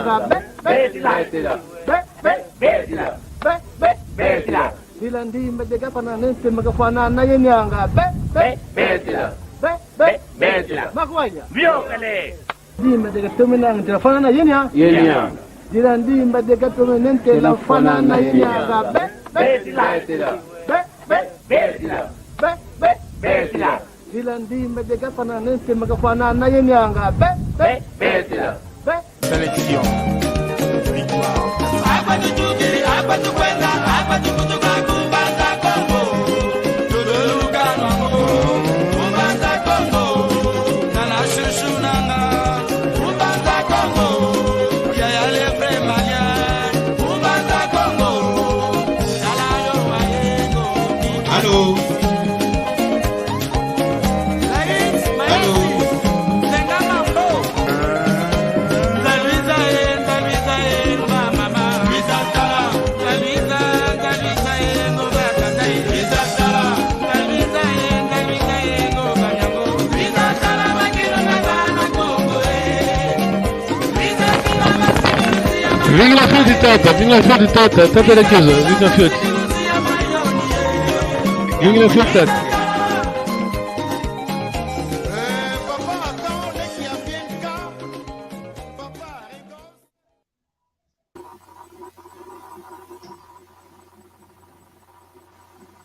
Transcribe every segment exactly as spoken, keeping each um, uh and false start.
Be, be, betila. Be, be, betila. Be, be, betila. Dila ndimba de gafana nente magafana na yenianga. Be, be, betila. Be, be, betila. Makwanya. Biokele. Ndimba de gatome nante la fana na yenia. Yenia. Dila ndimba de gatome nante la fana na yenianga. Be, be, betila. Be, be, betila. Be, be, betila. Dila ndimba de gafana nente magafana na yenianga. Be, be, betila. Be. Sélection. Allô? Allô? Vingila fioti tata, vingila fioti tata, tata da kiza, vingila fioti. Vingila fioti tata.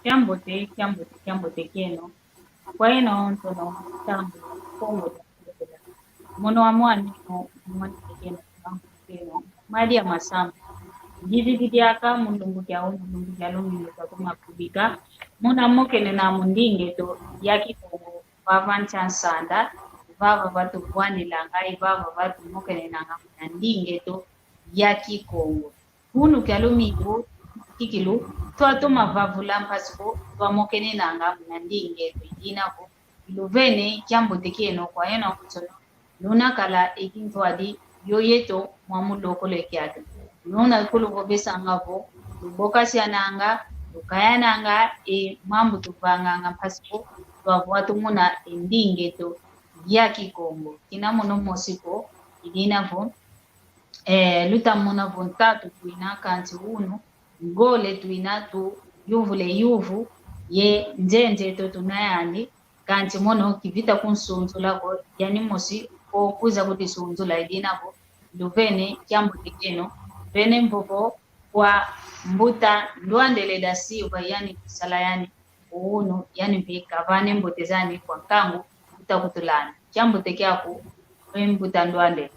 Kiambote, kiambote, kiambote kieno. Kwa eno ntono tambu Kongo dia Kutela. Mono wa mwani no mwani kieno, kieno. Maria Masamba. Ndidi diaka mu lumbu kia u, mu lumbu kia lumingu kwa kuma kubika. Muna mokene na mu ndinga eto ya Kikongo. Vava ntia nsanda, vava vatuvwanilanga, i vava vatumokenenanga muna ndinga eto ya Kikongo. Unu kia lumingu, kikilu, twatoma vavula mpasi vo twamokenenanga muna ndinga eto. I dina vo, iluvene kiambote kieno kwa eno ntono, luna kala e kintwadi yo yeto mwa mulokolo e kiaki. Luna kuluvovesanga vo, lubokasiananga, lukayananga e mambu tuvanganga mpasi vo twavwatu muna e ndinga eto ya Kikongo. Kina mono mosi ko, i dina vo, eh, lutamona vo ntatu twina kansi unu, ngole twina tuyuvula e yuvu, ye nzenze eto tuna yandi, kansi mono kivita kunsunzula ko, yani mosi ko kwiza kutisunzula. I dina vo, luvene kiambote kieno, vene mvovo kwa mbuta Ndwandele da Silva, yani kusala yani unu, yani mpe kavane mbote zani kwa nkangu uta kutulanda. Kiambote kiaku, e mbuta Ndwandele.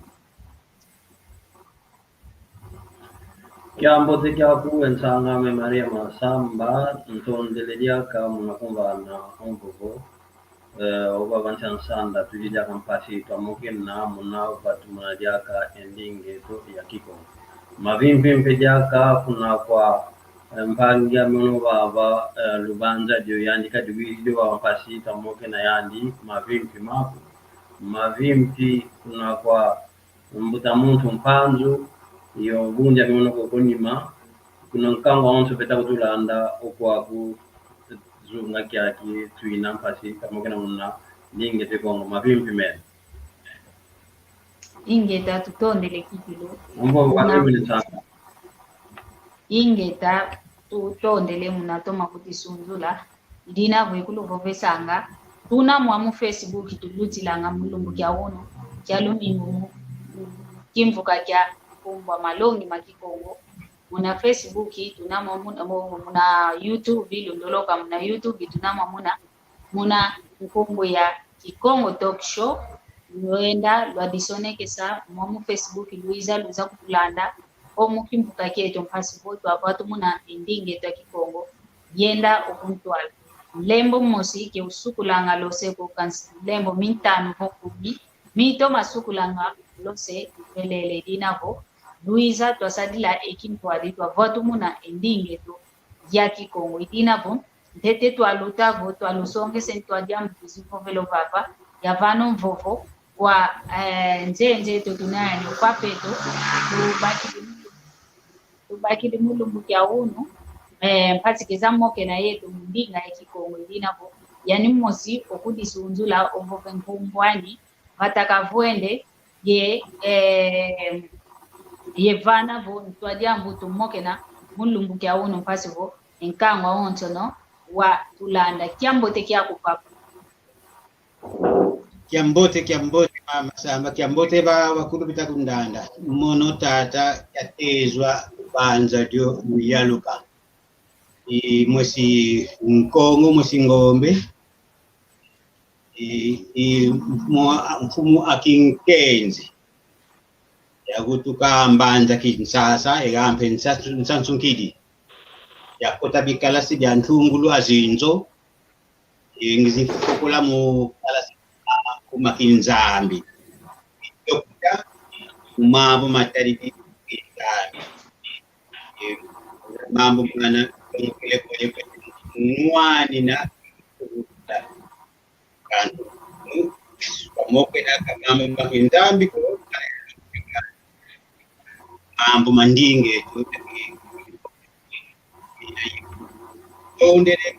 Kiambote kiaku e nsang'ame Maria Masamba, ntondele diaka muna kumvana o mvovo, eh, o vava ntia nsanda, tudi diaka mpasi twamokena muna vatu muna diaka e ndinga eto ya Kikongo. Mavimpi mpe diaka kuna kwa, eh, mpangi ame unu vava, eh, Lubanza dio, yandi kadi wizi dio vava mpasi twamokena yandi, mavimpi maku. Mavimpi kuna kwa mbuta muntu Mpanzu, yo bundi ame unu koko nima, kuna nkangu awonso beta kutulanda, o kwaku zunga kiaki twina mpasi twamokena muna ndinga eto Kongo. Mavimpi mene. Ingeta, tutondele kikilu. Mbo muna, mavimpi ni nsanga. Ingeta, tutondele muna toma kutisunzula. I dina vo ikuluvovesanga, tuna mwa mu Facebook, tulutilanga mu lumbu kia unu, kia lumingu, mu, mu kimvuka kia kumbwa malongi ma Kikongo. Muna Facebook, tuna mwa muna, mu, muna YouTube, lundoloka muna YouTube, tuna mwa muna, muna nkumbu ya Kikongo Talk Show, lwenda lwadisonekesa mwa mu Facebook, lwiza, lwiza kutulanda, o mu kimvuka kieto mpasi vo twavwatu muna e ndinga eto ya Kikongo, yenda okuntwala. Nlembo mosi ke usukulanga lose ko, kansi nlembo mintanu vo kumi, mito masukulanga lose, velele. I dina vo, lwiza twasadila e kintwadi twavwatu muna e ndinga eto ya Kikongo. I dina vo, ntete twaluta vo, twalusongese ntwadi a mbuzi vovelo vava, ya vano mvovo, kwa, eh, nzenze eto tuna yani kwa peto, tubakidi mu, tubakidi mu lumbu kia unu, eh, mpasi keza mokena yeto mu ndinga ya Kikongo. I dina vo, yani mosi okudisunzula, ovove nkumbu ani, vata kavwende, ye, eh, Ye vana vo ntwadiambu tumokena mu lumbu kia unu mpasi vo e nkangu awonsono watulanda. Kiambote kiaku papa. Kiambote, kiambote, mama Samba, kiambote ba, bakulu bita kundanda. Mono tata kiatezwa banza dio muyaluka. I mwesi Nkongo, mwesi Ngombe. I, i mfumu, mfumu Akinkenzi. Yakutuka mbanza Kinsasa, egampe nsansu-, nsansunkidi. Yakota bikalasi bia ntungulu azinzo. Ingizi fokola mu kalasi kuma kinzambi. Dokta, mambu matali kinzambi. Mambu mana, kele, kele, kele, nwanina, kantu, pamoko ina ka mambu ma kinzambi ko, mambu mandinge, tu, tondele,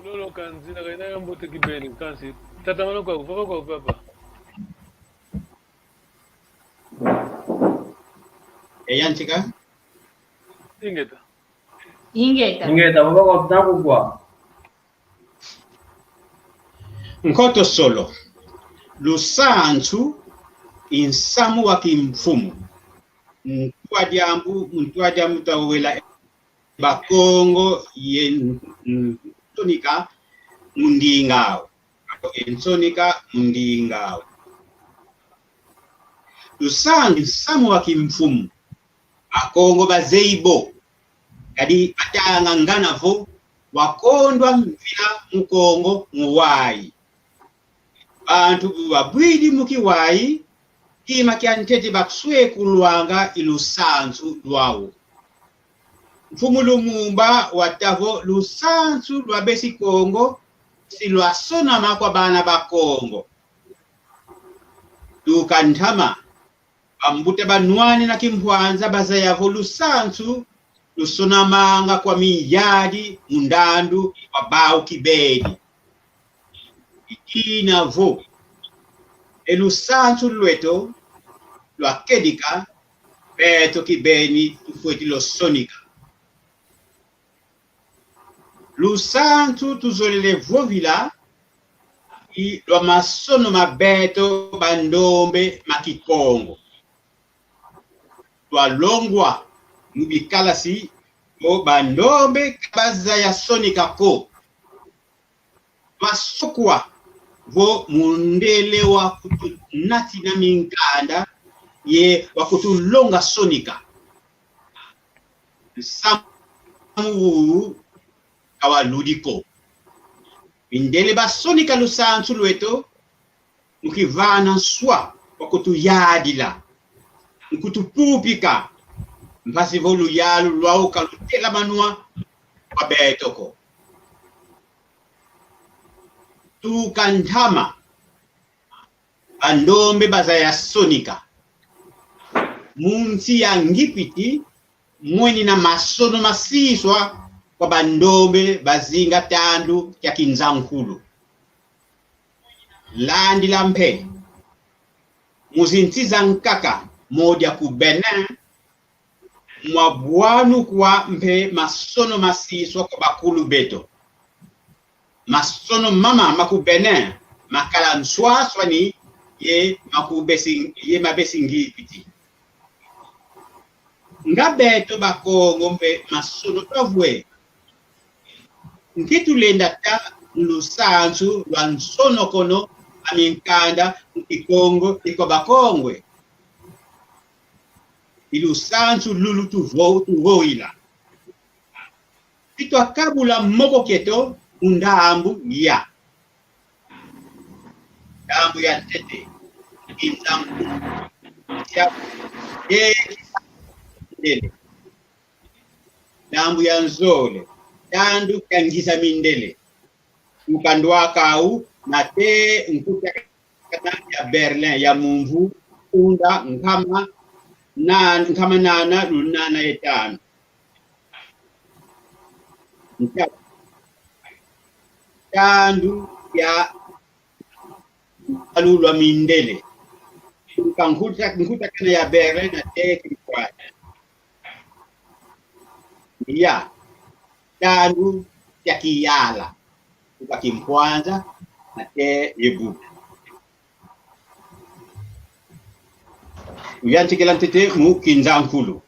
Lolo kanzila kaina ya mbote kibeni, kansi tatamana kwa, vova kwa papa. E yantika? Ingeta. Ingeta. Ingeta, vova kwa, taku kwa. Nkoto solo. Lusansu i nsamu wa kimfumu. Ntwadiambu, ntwadiambu tawela Bakongo ye nsonika mu ndinga au. Ye nsonika mu ndinga au. Lusansu i nsamu wa kimfumu. Bakongo bazeyi bo. Kadi batangangana vo, wakondwa mvila mu Kongo mu wayi. Bantu bu babwidi mu kiwayi, kima kia ntete bakuswekulwanga i lusansu lwau. Mfumu Lumumba watavo lusansu lwa besi Kongo si lwasonama kwa bana ba Kongo. Tuka ntama, bambuta banwanina kimpwanza bazaya vo lusansu lusonamanga kwa miyadi mu ndandu kwa bau kibeni. I dina vo e lusansu lweto lwakedika, beto kibeni tufweti lusonika. Lusansu tuzolele vovila i lwa masono ma beto bandombe ma Kikongo. Twalongwa mu bikalasi vo bandombe ka bazaya sonika ko. Twasokwa vo mundele wa kutunatina minkanda ye wa kutulonga sonika. Nsamu wu ka waludi ko. Mindele basonika lusansu lweto, mu kivana nswa wa kutuyadila, mu kutupupika, mpasi vo luyalu lwau ka lutelamanwa kwa beto ko. Tuka ntama, bandombe bazaya sonika. Mu nsi ya Ngipiti, mwenina masono masiswa kwa bandombe bazinga tandu kia kinzankulu. Landila mpe, mu zinsi zankaka, modia ku Benin, mwabwanukwa mpe masono masiswa kwa bakulu beto. Masono mama ma ku Benin makala nswaswani ye ma ku besi, ye ma besi Ngipiti. Nga beto Bakongo mpe masono twavwe. Nki tulenda ta lusansu lwa nsonokono a minkanda mu Kikongo ye kwa Bakongwe? I lusansu lulu tuvo-, tuvoila. Itwakabula moko kieto mu ndambu ya. Ndambu ya ntete, i ndambu ya ndele. Ndambu ya nzole, tandu kia ngiza mindele. Ukandwakau, nate nkuta ya Berlin ya mumvu, unda nkama na, nkama nana lunana ye tanu. Nta-, ntandu ya nkalu lwa mindele. Nkuta, nkuta kana ya Berlin na te kimpwanza. Ya, ntandu ya kiyala. Nkuta kimpwanza na te yebu. Uyantikila ntete mu kinza nkulu.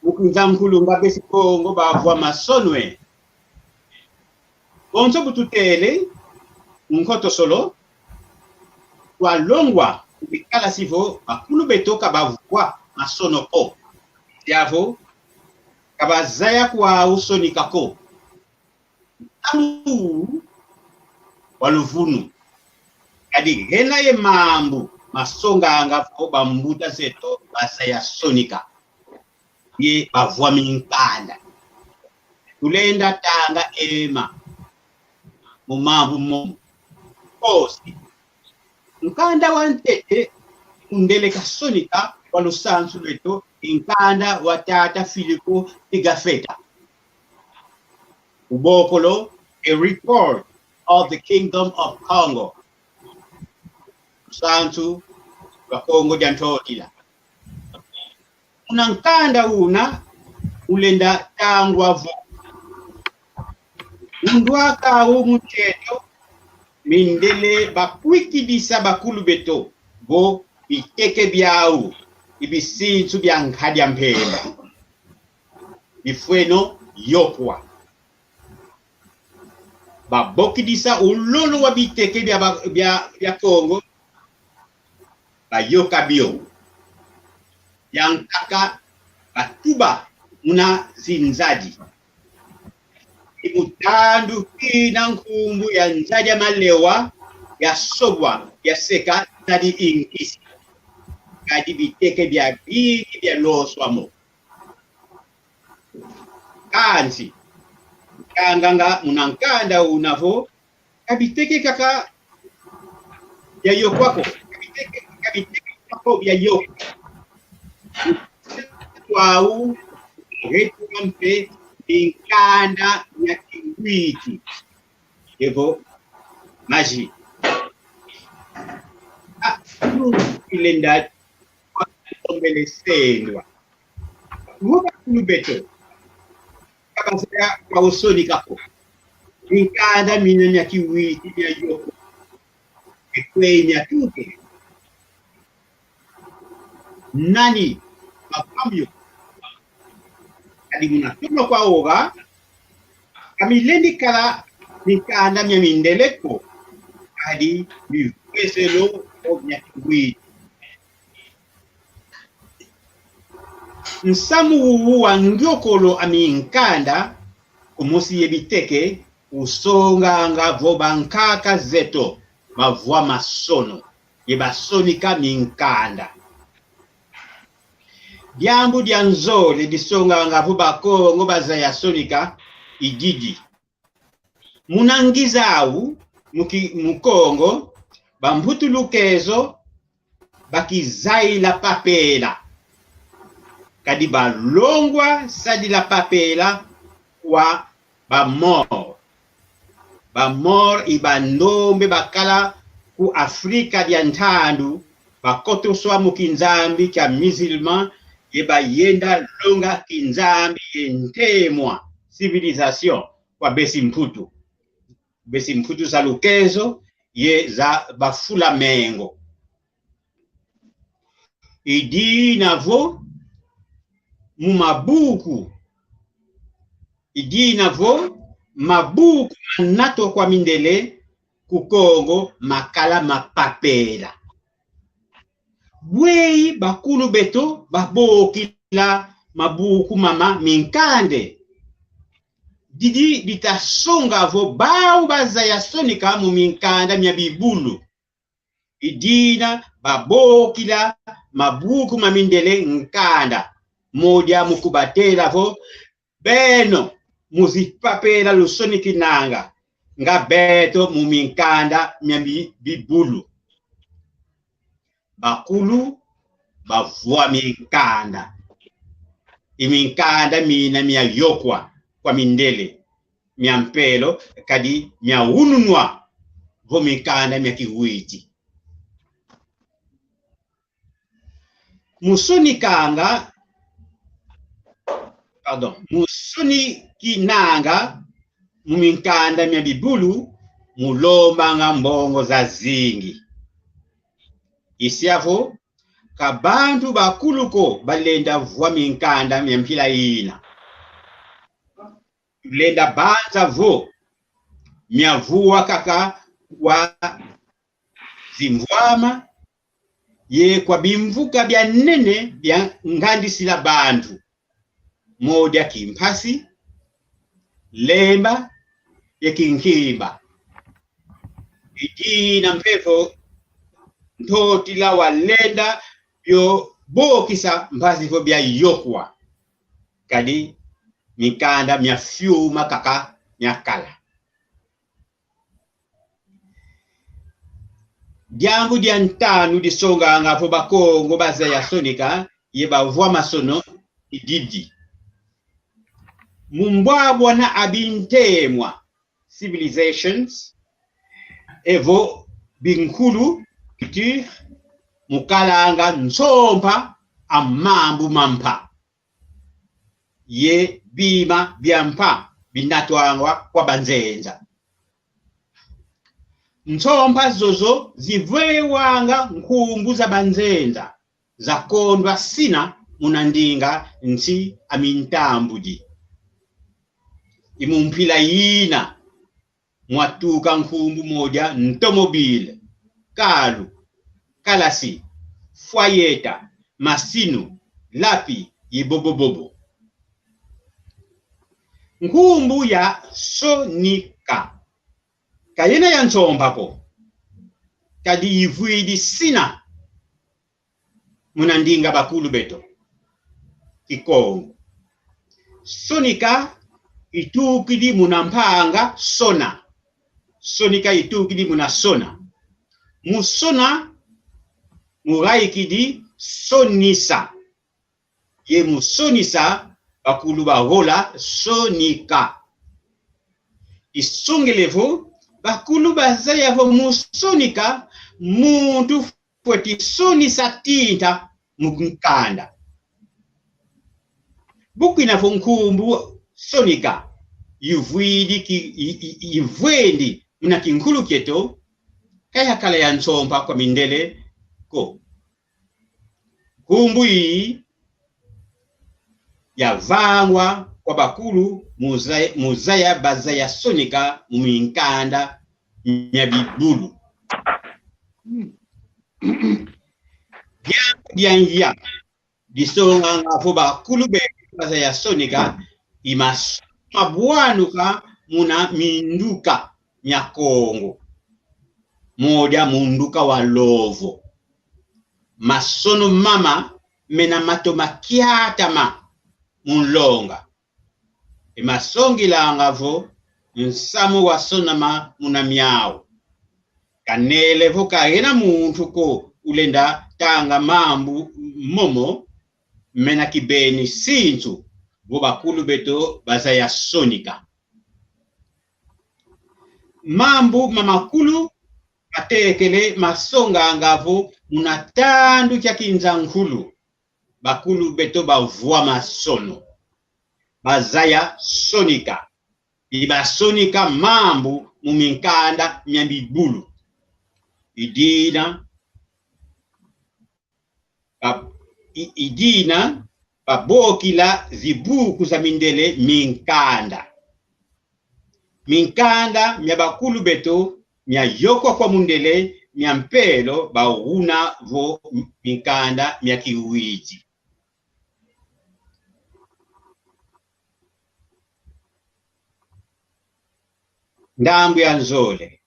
Mu kinza nkulu nga besi Kongo bavwa masono e. Bonso bu tutele, nkotosolo, twalongwa, bikalasi vo, bakulu beto ka bavwa masono ko. Yavo, ka bazaya kwau sonika ko. Ntangu wa luvunu. Kadi hena ye mambu masonganga vo bambuta zeto bazaya sonika. Ye bavwa minkanda. Tulenda tanga ema mu mambu momo. Kosi. Nkanda wa ntete, mundele kasonika kwa lusansu lweto, nkanda wa tata Filipo Tigafeta. Ubokolo, A Record of the Kingdom of Congo. Lusansu lwa Kongo dia Ntotila. Muna nkanda una ulenda tangwa vo, undwaka u mucheto, mindele bakwikidisa bakulu beto vo biteke biau i bisinsu bia nkadi a mpemba. Bifweno yokwa. Babokidisa ulolo wa biteke bia ba-, bia, bia Kongo. Bayoka bio. Yankaka batuba muna zinzadi. I mutandu kina nkumbu ya nzadi ya malewa, ya sobwa, ya seka, nzadi inkisi. Kadi biteke bia bingi bia loswa mo. Kansi, kanganga muna nkanda una vo, ka biteke kaka bia yokwa ko, ka biteke, ka biteke kaka bia yokwa. Kwau, hetwa mpe minkanda mia kiwiti. Evo, magie. Ah, ilenda, tombele sendwa. Vo bakulu beto, ka bazaya kwau sonika ko. Minkanda mina mia kiwiti mia yoko. Ekwe mia tuke. Nani bavwa mio? Kadi muna tono kwa oga, ka milendi kala minkanda mia mindele ko, kadi mivweselo o mia kiwiti. Nsamu uwu wa ngiokolo a minkanda, kumosi ye biteke, usonganga vo bankaka zeto bavwa masono, ye basonika minkanda. Diambu dia nzole disonganga vo Bakongo bazaya sonika i didi. Muna ngiza au, mu ki-, mu Kongo, bambutu Lukezo, bakizayila papela. Kadi balongwa sadila papela kwa ba Maure. Ba Maure i bandombe bakala ku Afrika dia ntandu, bakotoswa mu kinzambi kia musulman, ye bayenda longa kinzambi ye ntemwa, civilisation, kwa besi Mputu. Besi Mputu za Lukezo ye za ba Fulamengo. I dina vo mu mabuku, i dina vo mabuku manatwa kwa mindele ku Kongo makala ma papela. Bweyi bakulu beto babokila mabuku mama minkanda? Didi dita songa vo bau bazaya sonika mu minkanda mia bibulu. I dina babokila mabuku ma mindele nkanda, modia mu kubatela vo beno mu zipapela lusonikinanga, nga beto mu minkanda mia bi-, bibulu. Bakulu bavwa minkanda. I minkanda mina mia yokwa kwa mindele. mia mpelo, kadi mia ununwa vo minkanda mia kiwidi. Musonikanga, pardon, musonikinanga mu minkanda mia bibulu, mulombanga mbongo zazingi. Isiavo, ka bantu bakulu ko balenda vwa minkanda mia mpila ina. Tulenda banza vo mia vwa kaka kwa zimvwama ye kwa bimvuka bia nene bia ngandisila bantu, modia kimpasi, lemba ye kinkimba. I dina mpe vo ntotila walenda yo bokisa mpasi vo bia yokwa, kadi minkanda mia fiuma kaka mia kala. Diambu dia ntanu disonganga vo Bakongo bazaya sonika ye bavwa masono i didi. Mu mbwabwana a bintemwa, civilizations, evo binkulu, culture, mukalanga nsompa a mambu mampa ye bima bia mpa binatwangwa kwa banzenza. Nsompa zozo zivewanga nkumbu za banzenza zakondwa sina muna ndinga nsi a mintambudi. I mu mpila ina mwatuka nkumbu modia ntomobile, kalu, kalasi, fwayeta, masinu, lapi, ye bobobobo. Nkumbu ya sonika ka yena ya nsompa ko, kadi ivwidi sina muna ndinga bakulu beto Kikongo. Sonika itukidi muna mpanga sona. Sonika itukidi muna sona. Mu sona mugaikidi sonisa. Ye mu sonisa bakulu bagola sonika. Isongele vo bakulu bazaya vo mu sonika muntu fweti sonisa tinta mu nkanda. Bukwina vo nkumbu sonika ivwidi ki, i, i, ivwendi muna kinkulu kieto, ka yakala ya nsompa kwa mindele ko. Nkumbu iyi yavangwa kwa bakulu mu zaya, mu zaya bazaya sonika mu minkanda mia bibulu. Diambu dia ngia disonganga vo bakulu beto bazaya sonika i masono mabwanuka muna minduka mia Kongo, modia munduka wa Lovo. Masono mama mena matoma kiatama mu nlonga. E masongilanga vo nsamu wasonama muna miau. Kanele vo ka yena muntu ko ulenda tanga mambu momo, mena kibeni sinsu vo bakulu beto bazaya sonika. Mambu mamakulu matekele masonganga vo muna tandu kia kinza nkulu bakulu beto bavwa masono, bazaya sonika, i basonika mambu mu minkanda mia bibulu. I dina ba, i, i dina babokila zibuku za mindele minkanda. Minkanda mia bakulu beto mia yokwa kwa mundele mia mpelo bauna vo minkanda mia kiwidi. Ndambu ya nzole,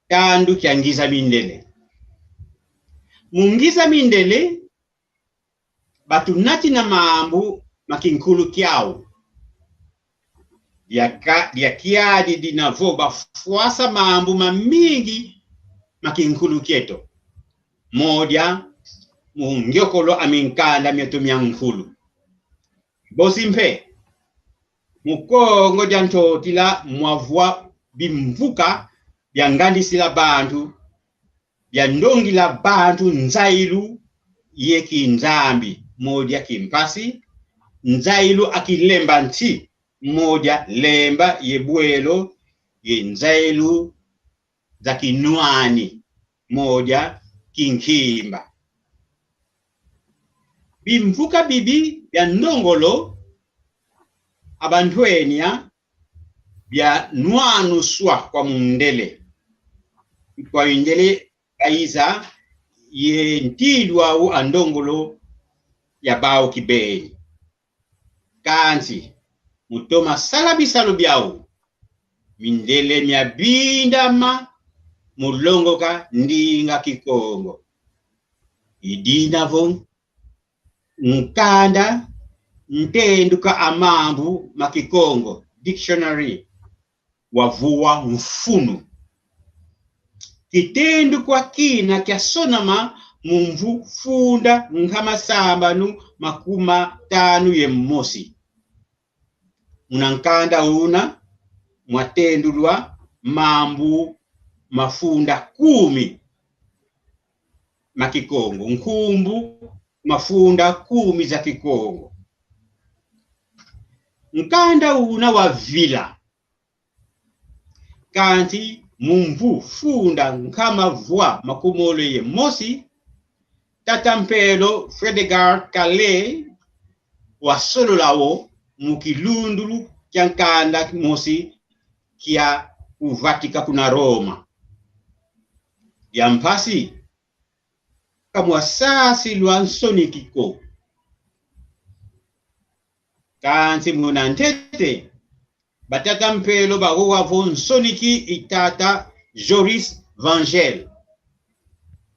tandu kia ngiza mindele. Mu ngiza mindele batunatina mambu ma kinkulu kiau. Dia ka, dia kiadi dina vo bafwasa mambu mamingi ma kinkulu kieto, modia mu ngiokolo a minkanda mieto mia nkulu. Bosi mpe, Mu Kongo dia Ntotila mwavwa bimvuka bia ngandisila bantu, bia ndongila bantu nzailu ye kinzambi, modia kimpasi, nzailu a kilemba nsi, modia lemba ye bwelo, ye nzailu za kinwani, modia kinkimba. Bimvuka bibi bia ndongolo a bantwenia bia nwanuswa kwa mundele. Kwa mindele baiza ye ntindu au a ndongolo ya bau kibeni. Kansi, mu toma sala bisalu biau, mindele mia bindama mu longoka ndinga Kikongo. I dina vo nkanda ntenduka a mambu ma Kikongo, dictionary, wavua mfunu. Kitendu kwa kina kiasonama mu mvu funda nkama sambanu makuma tanu ye mosi. Muna nkanda una mwatendulwa mambu mafunda kumi ma Kikongo, nkumbu mafunda kumi za Kikongo. Nkanda una wavila. Kansi mu mvu funda nkama vwa makumole ye mosi, tata mpelo Fredegard Calley wasololao mu kilundulu kia nkanda mosi kia kuvatika kuna Roma. Dia mpasi, kamwasasilwa nsoniki ko. Kansi muna ntete, batata mpelo bawowa vo nsoniki i tata Joris Vangel.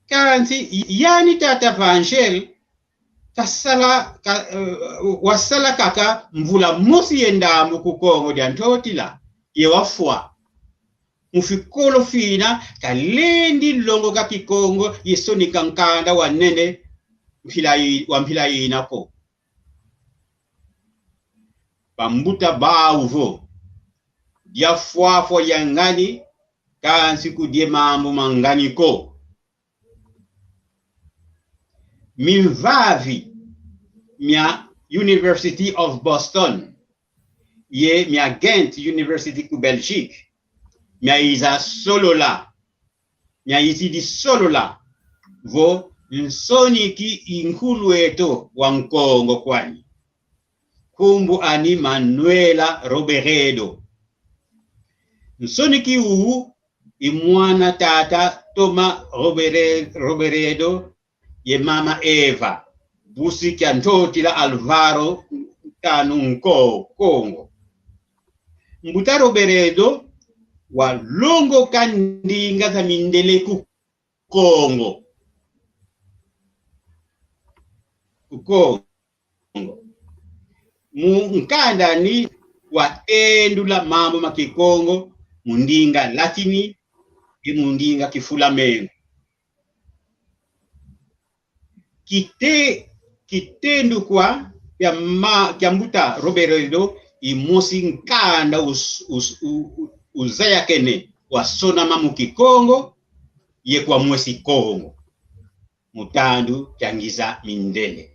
Kansi yani tata Vangel kasala, ka, eh, wasala kaka mvula mosi ye ndambu ku Kongo dia Ntotila, ye wafwa. Mu fikolo fina, kalendi longoka Kikongo ye sonika nkanda wa nene mpila i-, wa mpila ina ko. Bambuta bau vo, dia fwafwa ya ngani, kansi kudie mambu ma ngani ko. Mimvavi mia University of Boston ye mia Ghent University ku Belgique miaiza solola, miaizidi solola vo nsoniki i nkulu eto wa Nkongo kwani. Nkumbu ani Manuela Roberedo. Nsoniki u i mwana tata Toma Robere-, Roberedo ye mama Eva, busi kia Ntotila Alvaro Tanu Nko-, Kongo. Mbuta Roberedo walongoka ndinga za mindele ku Kongo. Ku Kongo. Mu nkanda ani watendula mambu ma Kikongo mu ndinga Latini ye mu ndinga Kifulamengo. Kite-, kitendu kwa kia ma-, kia mbuta Roberedo i mosi nkanda us-, us-, u-, u-, uzayakene wasonama mu Kikongo ye kwa mwesi Kongo, mu tandu kia ngiza mindele.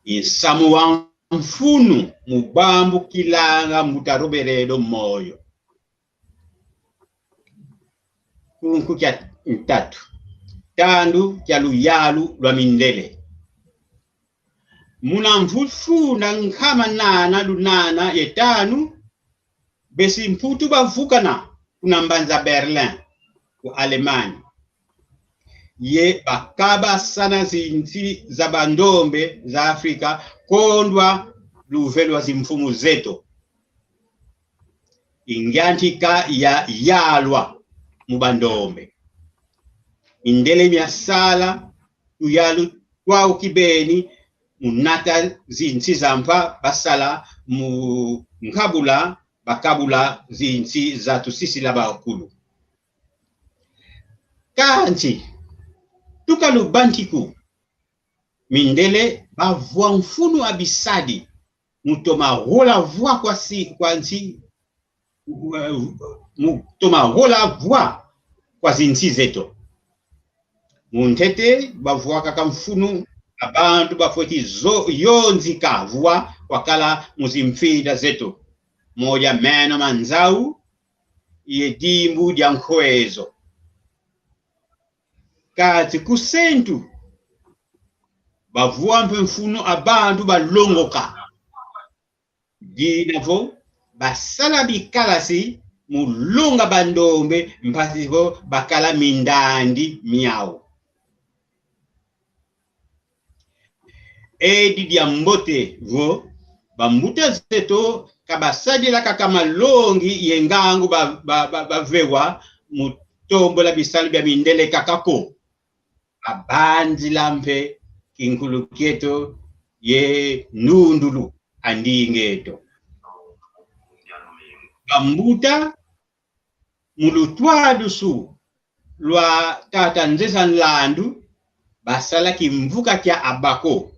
I nsamu wa mfunu mu bambukilanga mbuta Roberedo moyo. Kunku kia ntatu. Tandu kia luyalu lwa mindele. Muna mvu funda nkama nana lunana ye tanu, besi Mputu bavukana kuna mbanza Berlin, ku Allemagne. Ye bakabasana zinsi za bandombe za Afrika kondwa luve lwa zimfumu zeto. I ngiantika ya yalwa mu bandombe. Mindele miasala tuyalu twau kibeni mu nata zinsi za mpa basala mu nkabula bakabula zinsi za tusisila bakulu. Kansi, tuka lubantiku, mindele bavwa mfunu a bisadi, mu toma wola vwa kwa si, kwa nsi, mu toma wola vwa kwa zinsi zeto. Mu ntete, bavwakaka mfunu a bantu bafweti zo-, yonzika vwa kwakala mu zimfinda zeto, modia meno ma nzau, ye dimbu dia nkwezo. Kati ku sentu, bavwa mpe mfunu a bantu balongoka. Dina vo basala bikalasi mu longa bandombe mpasi vo bakala mindandi miau. Edi dia mbote vo bambuta zeto ka basadila kaka malongi ye ngangu ba, ba, ba, bavewa mu tombola bisalu bia mindele kaka ko. Babanzila mpe kinkulu kieto ye nundulu a ndinga eto. Bambuta, mu lutwadusu lwa tata Nzeza Nlandu, basala kimvuka kia Abako.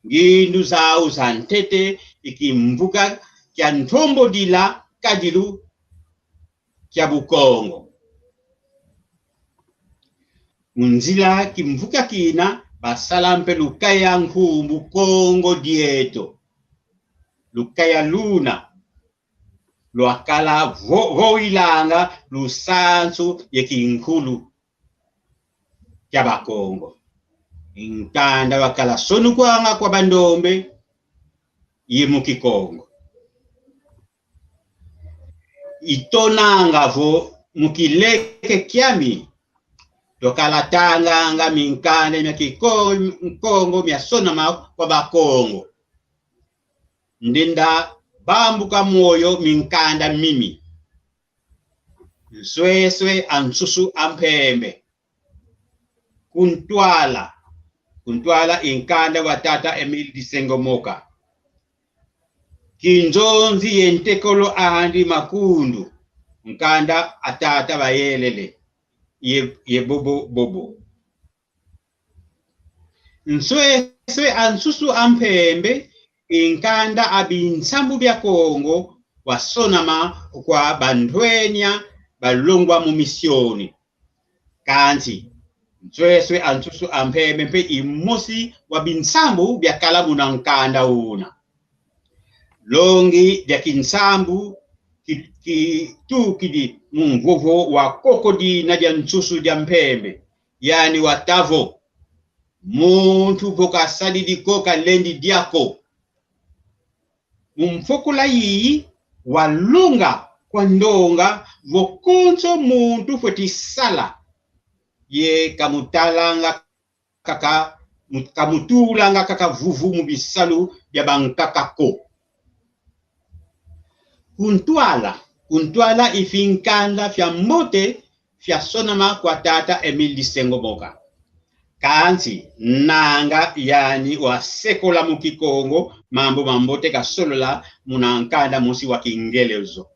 Ngindu zau za ntete i kimvuka kia ntombodila kadilu kia Bukongo. Mu nzila kimvuka kina, basala mpe lukaya nkumbu Kongo dieto. Lukaya luna lwakala vo-, voilanga lusansu ye kinkulu kia Bakongo. Nkanda wakala sonukwanga kwa bandombe ye mu Kikongo. I tonanga vo mu kileke kiami, twakala tanganga minkanda mia Kiko-, Nkongo mia sonama kwa Bakongo. Ndenda bambuka moyo minkanda mimi. Nsweswe a nsusu a mpembe. Kuntwala. Kuntwala i nkanda wa tata Emile Disengomoka. Kinzonzi ye ntekolo andi makundu, nkanda a tata Bayelele ye, ye bobo bobo. Nsweswe a nsusu a mpembe, i nkanda a binsambu bia Kongo wasonama kwa bantwenya balongwa mu misioni. Kansi, nsweswe a nsusu a mpembe mpe i mosi wa binsambu biakala muna nkanda una. Longi dia kinsambu ki-, kitukidi mu mvovo wa koko dina dia nsusu dia mpembe, yani watâ vo: Muntu vo kasadidi ko kalendi dia ko. Mu mfokola yiyi, walonga kwa ndonga vo konso muntu fweti sala, ye kamutalanga kaka, mu-, kamutulanga kaka vuvu mu bisalu bia bankaka ko. Kuntwala, kuntwala i finkanda fia mbote fiasonama kwa tata Emile Disengomoka. Kansi, nanga yani wasekola mu Kikongo mambu mambote kasolola muna nkanda mosi wa Kingelezo.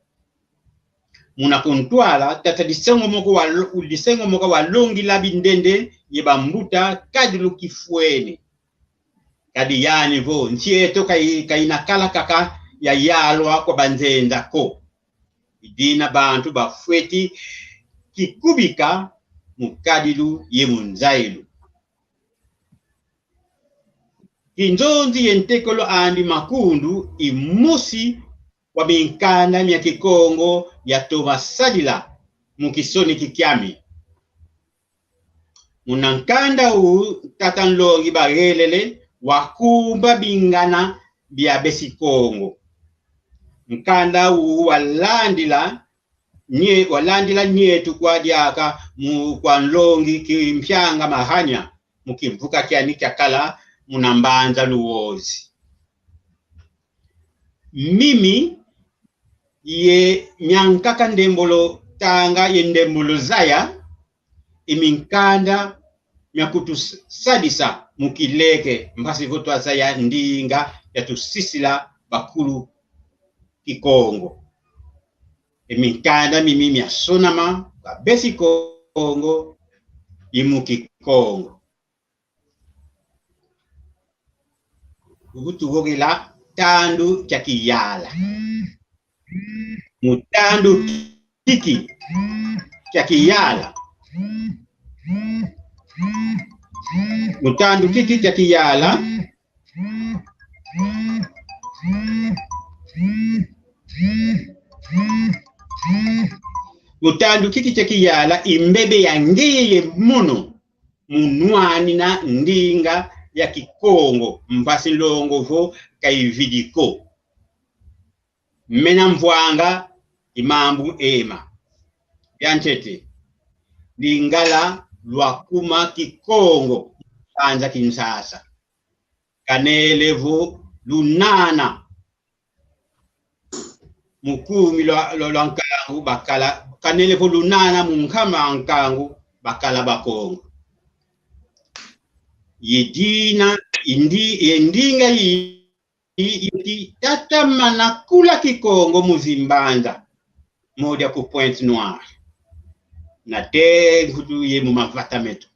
Muna kuntwala, tata Disengomoka walo-, Disengomoka walongila bindende ye bambuta kadilu kifwene. Kadi yani vo, nsi eto kai-, kaina kala kaka ya yalwa kwa banzenza ko. I dina bantu bafweti kikubika mu kadilu ye mu nzailu. Kinzonzi ye ntekolo andi makundu i mosi wa minkanda mia Kikongo yatoma sadila mu kisoneki kiami. Muna nkanda u, tata nlongi Bayelele wakumba bingana bia besi Kongo. Nkanda u walandila nye-, walandila nyetu kwa diaka mu kwa nlongi Kimpianga Mahania, mu kimvuka kiani kiakala muna mbanza Luozi. Mimi ye miankaka Ndembolo Tanga ye Ndembolo Zaya, i minkanda mia kutusadisa mu kileke, mpasi vo twazaya ndinga yatusisila bakulu Kikongo. I minkanda mimi miasonama kwa besi Kongo ye mu Kikongo. Ubu tuvovela tandu kia kiyala. Mu tandu kiki kia kiyala. Mu tandu kiki kia kiyala. Mu tandu kiki kia kiyala i mbebe ya ngeye mono mu nwanina ndinga ya Kikongo, mpasi nlongo vo ka ividi ko. Mena mvwanga i mambu ema. Biantete, Lingala lwakuma Kikongo, banza Kinshasa. Kanele vo lunana mu kumi lwa, lwa, lwa nkangu bakala, kanele vo lunana mu nkama nkangu bakala Bakongo. Ye dina, indi, ye ndinga yi, yi, yi tatamana kula Kikongo mu zimbanza, modia ku Pointe-Noire. Na te nkutu ye mu mavata meto.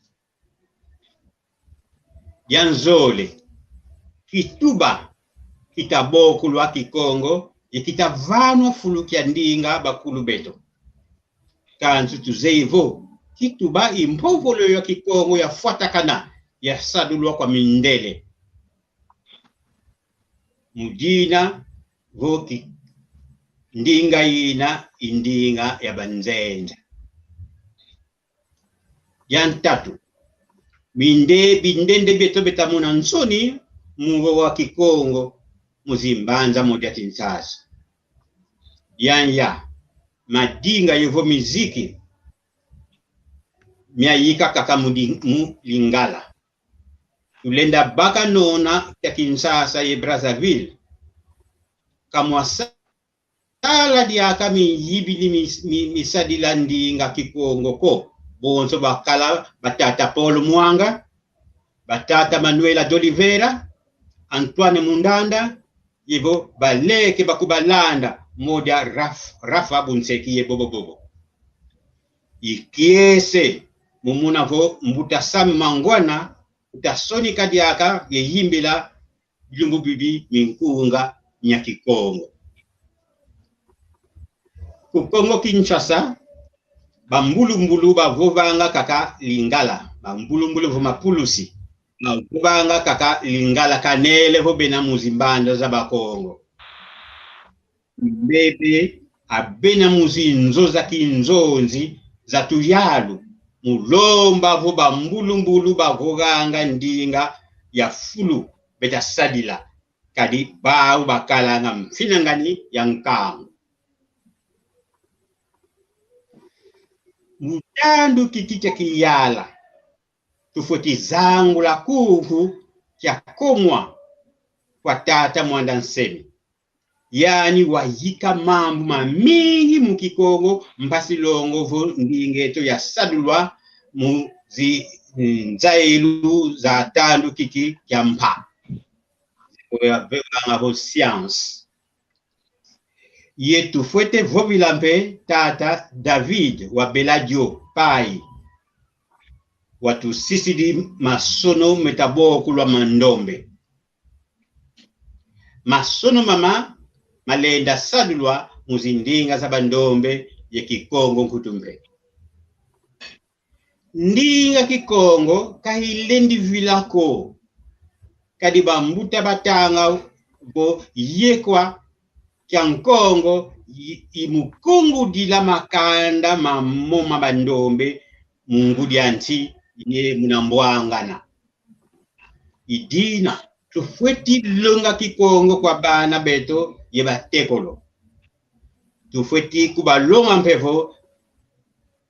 Yanzole, kituba kita bokulwa Kikongo, ye kita vanwa fulu kia ndinga bakulu beto. Kansi tuzeyi vo, kituba i mpovolo ya Kikongo yafwatakana, yasadulwa kwa mindele. Mu dina vo ki-, ndinga ina i ndinga ya banzenza. Ya ntatu, minde-, bindende beto beta mona nsoni mu wa Kikongo mu zimbanza modia Kinshasa. Ya nya, madinga yovo miziki miayika kaka mu di-, mu Lingala. Tulenda baka nona kia Kinshasa ye Brazzaville. Ka mwasa- sala diaka miyibili mi-, mi-, misadila ndinga Kikongo ko. Bonso bakala ba tata Paul Mwanga, ba tata Manuela d'Oliveira, Antoine Mundanda, ye vo baleke bakubalanda, modia Raf-, Rafa Bunseki ye bobo bobo. I kiese mu mona vo mbuta Sam Mangwana, utasonika diaka ye yimbila bilumbu bibi minkunga mia Kikongo. Ku Kongo Kinshasa, bambulumbulu bavovanga kaka Lingala, bambulumbulu vo mapulusi, bavovanga kaka Lingala kanele vo bena mu zimbanza za Bakongo. Mbebe abena mu zinzo za kinzonzi za tuyalu, mu lomba vo bambulumbulu bavovanga ndinga ya fulu beta sadila, kadi bau bakalanga mfinangani ya nkangu. Mu tandu kiki kia kiyala, tufweti zangula kuku kia komwa kwa tata Mwanda Nsemi. Yani wayika mambu mamingi mu Kikongo, mpasi longo vo ndinga eto yasadulwa mu zi-, nzailu za tandu kiki kia mpa. Oyo avevanga vo science. Ye tufwete vovila mpe tata David wa Beladio Pai, watusisidi masono meta bokulwa mandombe. Masono mama malenda sadulwa mu zindinga za bandombe ye Kikongo nkutu mpe. Ndinga Kikongo ka ilendi vila ko, kadi bambuta batanga vo yekwa kia Nkongo i, i mu kungudila makanda mamo ma bandombe mu ngudi a nsi ye muna mbwangana. I dina, tufweti longa Kikongo kwa bana beto ye batekolo. Tufweti kubalonga mpe vo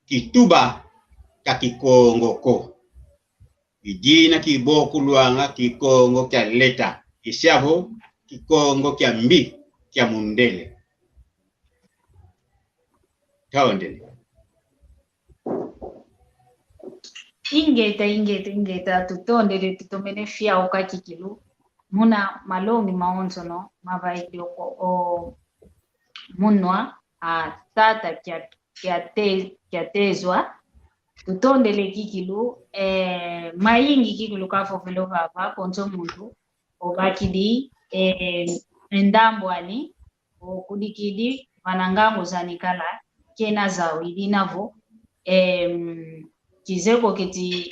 kituba ka Kikongo ko. I dina kibokulwanga Kikongo kia leta, kisia vo Kikongo kia mbi, kia mundele. Tondele. Ingeta, ingeta, ingeta, tutondele, tutomene fiauka kikilu. Muna malongi mawonsono mavaidi o, o munwa a tata kia, kia te-, kia tezwa. Tutondele kikilu, eh, mayingi kikilu kavovele vava, konso muntu obakidi, eh, ndambu ani, okudikidi vana ngangu zani kala, kena zau, i dina vo, em, kizeye ko keti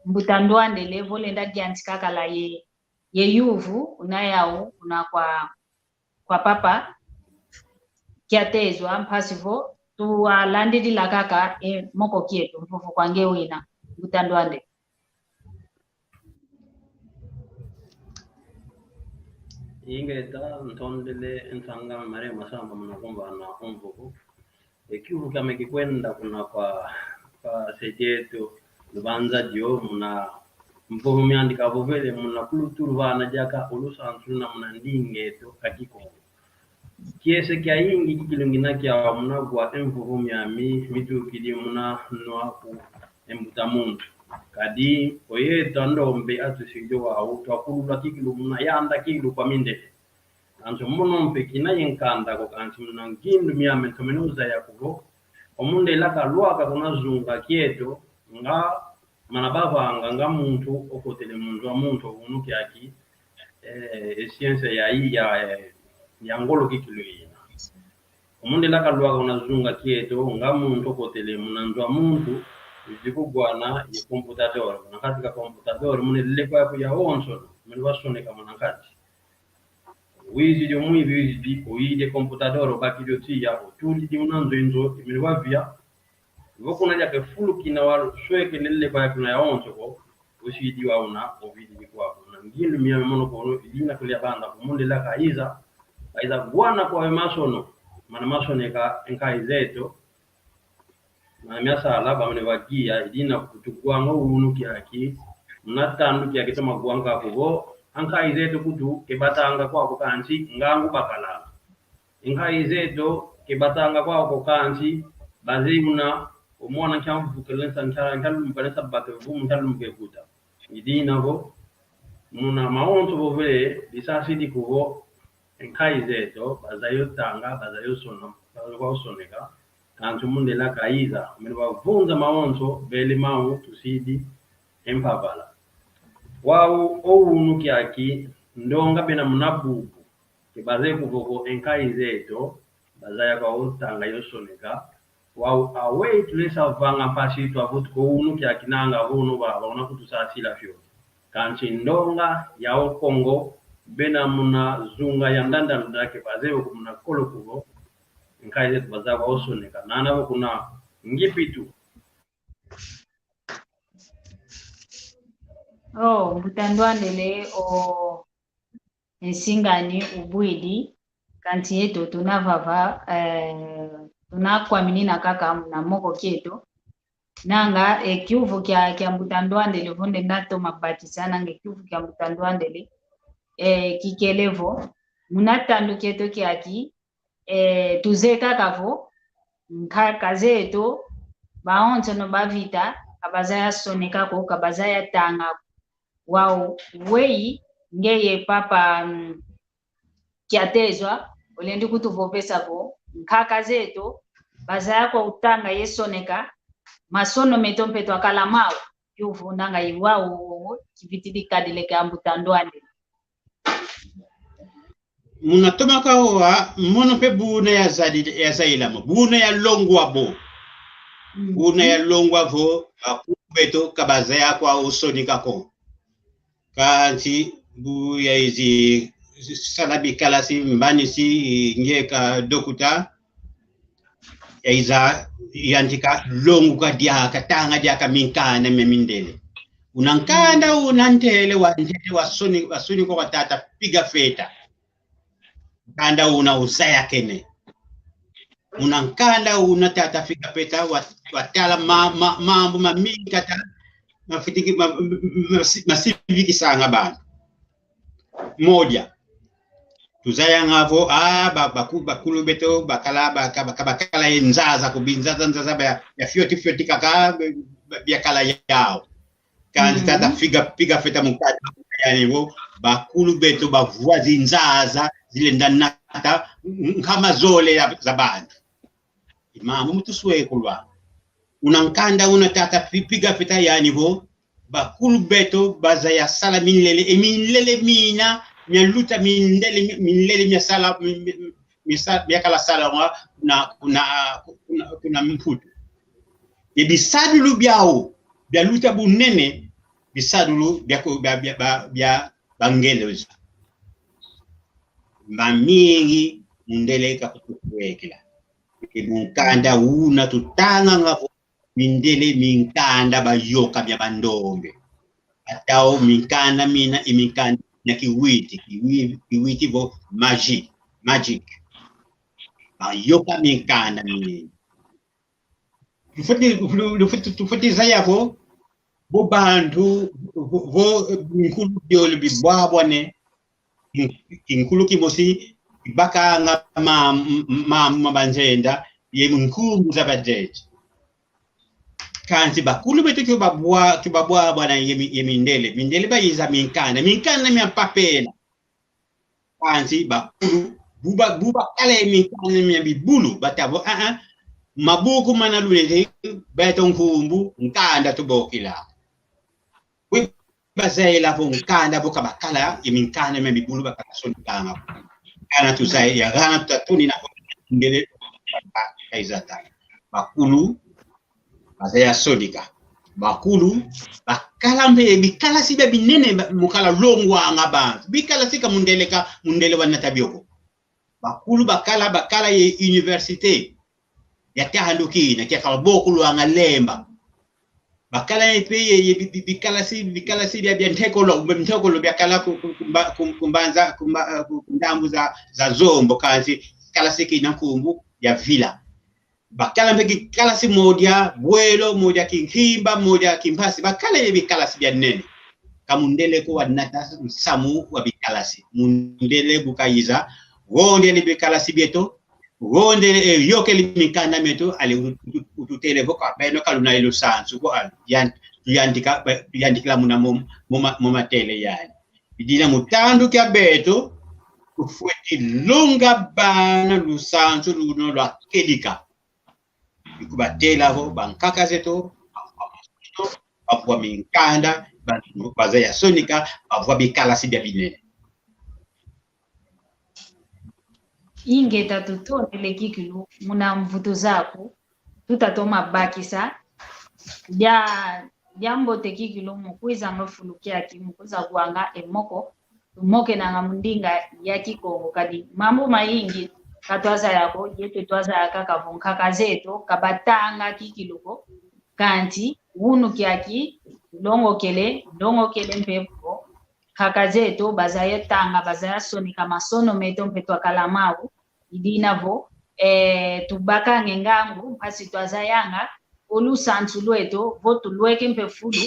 Mbuta Ndwandele vo lenda yantika kala ye, ye yuvu una yau kuna kwa, kwa papa Kiatezwa, mpasi vo tuwalandidila kaka e moko kieto, mvovo kwa nge wina, Mbuta Ndwandele. Ingeta, ntondele e nsanga Maria Masamba muna kumvana o mvovo. E kiuvu kiame kikwenda kuna kwa, kwa se dieto Lubanza dio muna mvovo miandi kavovele muna kulutulu vana diaka o lusansu luna muna ndinga eto a Kikongo. Kiese kiayingi kikilu ngina kiau muna wa e mvovo miami mitukidi muna nwa ku e mbuta muntu. Kadi o yeto a ndombe atusidi wau twakulula kikilu muna yanda kikilu kwa mindele. Kansi mono mpe kina ye nkanda ko, kansi muna ngindu miame ntomene uzaya ko vo, o mundele kalwaka kuna zunga kieto, nga mana bavanga nga muntu okotele mu nzo a muntu, o unu kiaki, eh, e ciência ya, ya, ya ngolo kikilu ina. O mundele kalwaka kuna zunga kieto, nga muntu okotele muna nzo a muntu, wizi kuwana ye computador. Muna nkati ka computador, muna leleko yaku yawonso, muna wasoneka muna nkati. Wizidi o mwivi, wizidi, oyidi e computador, obakidi o tiya, otulidi muna nzo e nzo, imene wavia. Vo kuna diaka e fulu kina waswekene leleko yaku kuna yawonso ko, usidi wau una, ovididi kwaku. Na ngindu miame mono kono, i dina kuli abanda, ko mundele kaiza, kaiza wana kwa e masono, mana masoneka e nkayi zeto, mana miasala bamene vagiya, i dina kutu gwanga o unu kiaki, muna tandu kiaki toma gwanga ko vo, a nkayi zeto kutu kebatanga kwaku kansi ngangu bakalanga. E nkayi zeto kebatanga kwaku kansi bazeye una o mwana nkia mvukele nsa nkia, nkia lumbuka nsa bake vumu nkia lumbuke kuta. I dina vo, muna mawonso vovele, disasidi ko vo, e nkayi zeto, bazaya o tanga, bazaya o sona, bazaya o soneka, kansi o mundele kaiza, mene bavunza mawonso, bele mau tusidi e mpavala. Wau o unu kiaki, ndonga bena muna bubu, ke bazeye ko vo ko e nkayi zeto, bazaya kwa o tanga ye o soneka, wau aweyi tulesa vanga mpasi twavutuka o unu kiaki nanga vo unu baba, una kutusasila fio. Kansi ndonga ya o Kongo, bena muna zunga ya ndandanda ke bazeye ko muna kolo ko vo, e nkayi zeto bazaya kwa o soneka. Nana vo kuna Ngipitu. Oh, Mbuta Ndwandele, o, e nsinga ani ubwidi, kansi yeto tuna vava, eh, tuna kwaminina kaka muna moko kieto. Nanga, e kiuvu kia, kia Mbuta Ndwandele vo ndenda toma bakisa, nanga e kiuvu kia Mbuta Ndwandele, eh, kikele vo, muna tandu kieto kiaki, eh, tuzeye kaka vo, nkaka zeto, bawonsono bavita, ka bazaya soneka ko, ka bazaya tanga ko. Wau, weyi, ngeye papa, mm, Kiatezwa, olendi kutuvovesa vo, nkaka zeto, bazaya kwa o tanga ye soneka, masono meto mpe twakala mau, kiuvu nanga i wau, kivitidi kadileke a Mbuta Ndwandele. Muna toma kawa, mono mpe buna yazadi-, yazayila mo, buna yalongwa bo. Mm. Buna yalongwa vo, bakulu beto ka bazaya kwa o soneka ko. Kansi bu yaizi sala bikalasi mbanisi nge ka dokuta, yaiza yantika longuka diaka, tanga diaka minkanda mia mindele. Una nkanda una ntele wa ntete wa soni, wa soni kwa tata Piga Feta. Nkanda una uzayakene. Una nkanda una tata Piga Feta wa, watala ma, ma, mambu mamingi kata, mafitiki, ma, ma, ma, masivikisanga bantu. Moja. Tuzayanga vo, ah, ba, baku-, bakulu beto, bakala, baka-, baka-, bakala ye nzaza, ko binzaza, nzaza, ba, ya fioti, fioti kaka, ba, ba, biakala yau. Kansi tata Piga, Piga Feta mukadi, yani vo, bakulu beto bavua zinzaza zilenda nata nkama zole ya, za bantu. I mambu mutuswekulwa. Una nkanda una tata Pi-, Piga Feta yani vo, bakulu beto bazaya sala minlele, e minlele mina, mialuta mindele, mindele miasala, mi-, mi-, misa-, miakala salanga kuna, kuna, kuna, kuna Mputu. Ye bisadulu biau, bialuta bunene, bisadulu bia ku-, bia, bia, bia, bia Bangeleza. Mamingi mundele kakutukwekela. E mukanda una tutanganga vo mindele minkanda bayoka mia bandombe. Atau minkanda mina i minkanda mia kiwiti, kiwi-, kiwiti vo magic, magic. Bayoka minkanda mina. Tufweti, lu-, lufweti, tufweti zaya vo, vo bantu, vo, vo, eh, nkulu biole bibwabwane, kin-, kinkulu kimosi, kibakanga ma, ma, ma banzenda, ye nkumbu za banzenza. Kansi bakulu beto kibabwa-, kibabwabwana ye mi-, ye mindele. Mindele bayiza minkanda. Minkanda mia mpapela. Kansi bakulu, bu ba-, bu bakala ye minkanda mia bibulu, bata vo, ah, ah, mabuku mana lunete, beto nkumbu, nkanda tubokila. Wi bazayila vo nkanda vo ka bakala, ye minkanda mia bibulu bakala sonikanga. Kana tuzayila, kana tutatunina vo mindele kaizata. Bakulu, bazaya sonika. Bakulu, bakala mpe bikalasi bia binene ba-, mu kala longwanga bantu. Bikalasi ka mundele ka, mundele wanata bio ko. Bakulu bakala, bakala ye université. Ya tandu kina, kia kababokulwanga Lemba. Bakala mpe ye, ye bi-, bi-, bikalasi, bikalasi bia, bia ntekolo, ntekolo biakala ku, ku, ku mba-, ku, ku mbanza, ku mba-, eh, ku, ku ndambu za, za Zombo, kansi kalasi kina nkumbu ya Vila. Bakala mpe kikalasi modia Bwelo, modia Kinkimba, modia Kimpasi. Bakala ye bikalasi bia nene. Ka mundele ko wanata nsamu wa bikalasi. Mundele bu kayiza, wondele bikalasi bieto, wondele, eh, yokele minkanda mieto, ale utu-, utu-, ututele vo ka, beno ka luna ye lusansu ko, ale, yan-, tuyantika, ba-, tuyantikila muna mo, mo ma-, mo matele yani. I dina mu tandu kia beto, tufweti longa bana lusansu luna lwa kedika. I kubatela vo bankaka zeto, bavwa minkanda, ba-, bazaya sonika, bavwa bikalasi bia binene. Ingeta, tutondele kikilu muna mvutu zaku, tutatoma bakisa dia, diambote kikilu mu kwizanga fulu kiaki, mu kwiza kwanga e moko, tumokenanga mu ndinga ya Kikongo, kadi mambu mayingi ka twazaya ko, yeto twazaya kaka vo nkaka zeto ka batanga kikilu ko, kanti unu kiaki, longokele, longokele mpe vo nkaka zeto bazaya tanga, bazaya sonika masono meto mpe twakala mau, i dina vo, eh, tubakanga e ngangu, mpasi twazayanga o lusansu lweto, vo tulweke mpe fulu,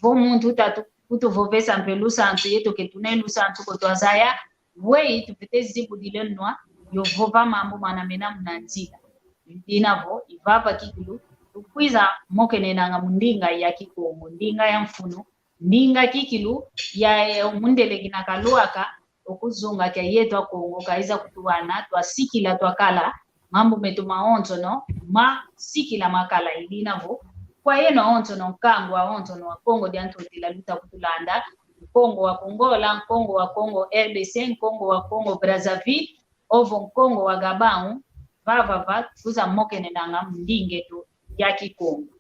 vo muntu tatu-, kutuvovesa mpe lusansu, yeto ke tuna e lusansu ko twazaya, weyi tupete zibudila e nwa, yo vova mambu mana mena muna nzila. I dina vo, i vava kikilu, tukwiza mokenenanga mu ndinga ya Kikongo, ndinga ya mfunu, ndinga kikilu ya, eh, mundele kina kalwaka, o kuzunga kia yeto Akongo kaiza kutuwana, twasikila twakala, mambu meto mawonsono masikila makala. I dina vo, kwa yeno awonsono, nkangu awonsono wa Kongo dia Ntotila luta kutulanda, Nkongo wa Kongola, Nkongo wa Kongo R D C, Nkongo wa Kongo Brazzaville, ovo Nkongo wa Gabão, vava va, tukwiza mokenenanga mu ndinga eto ya Kikongo.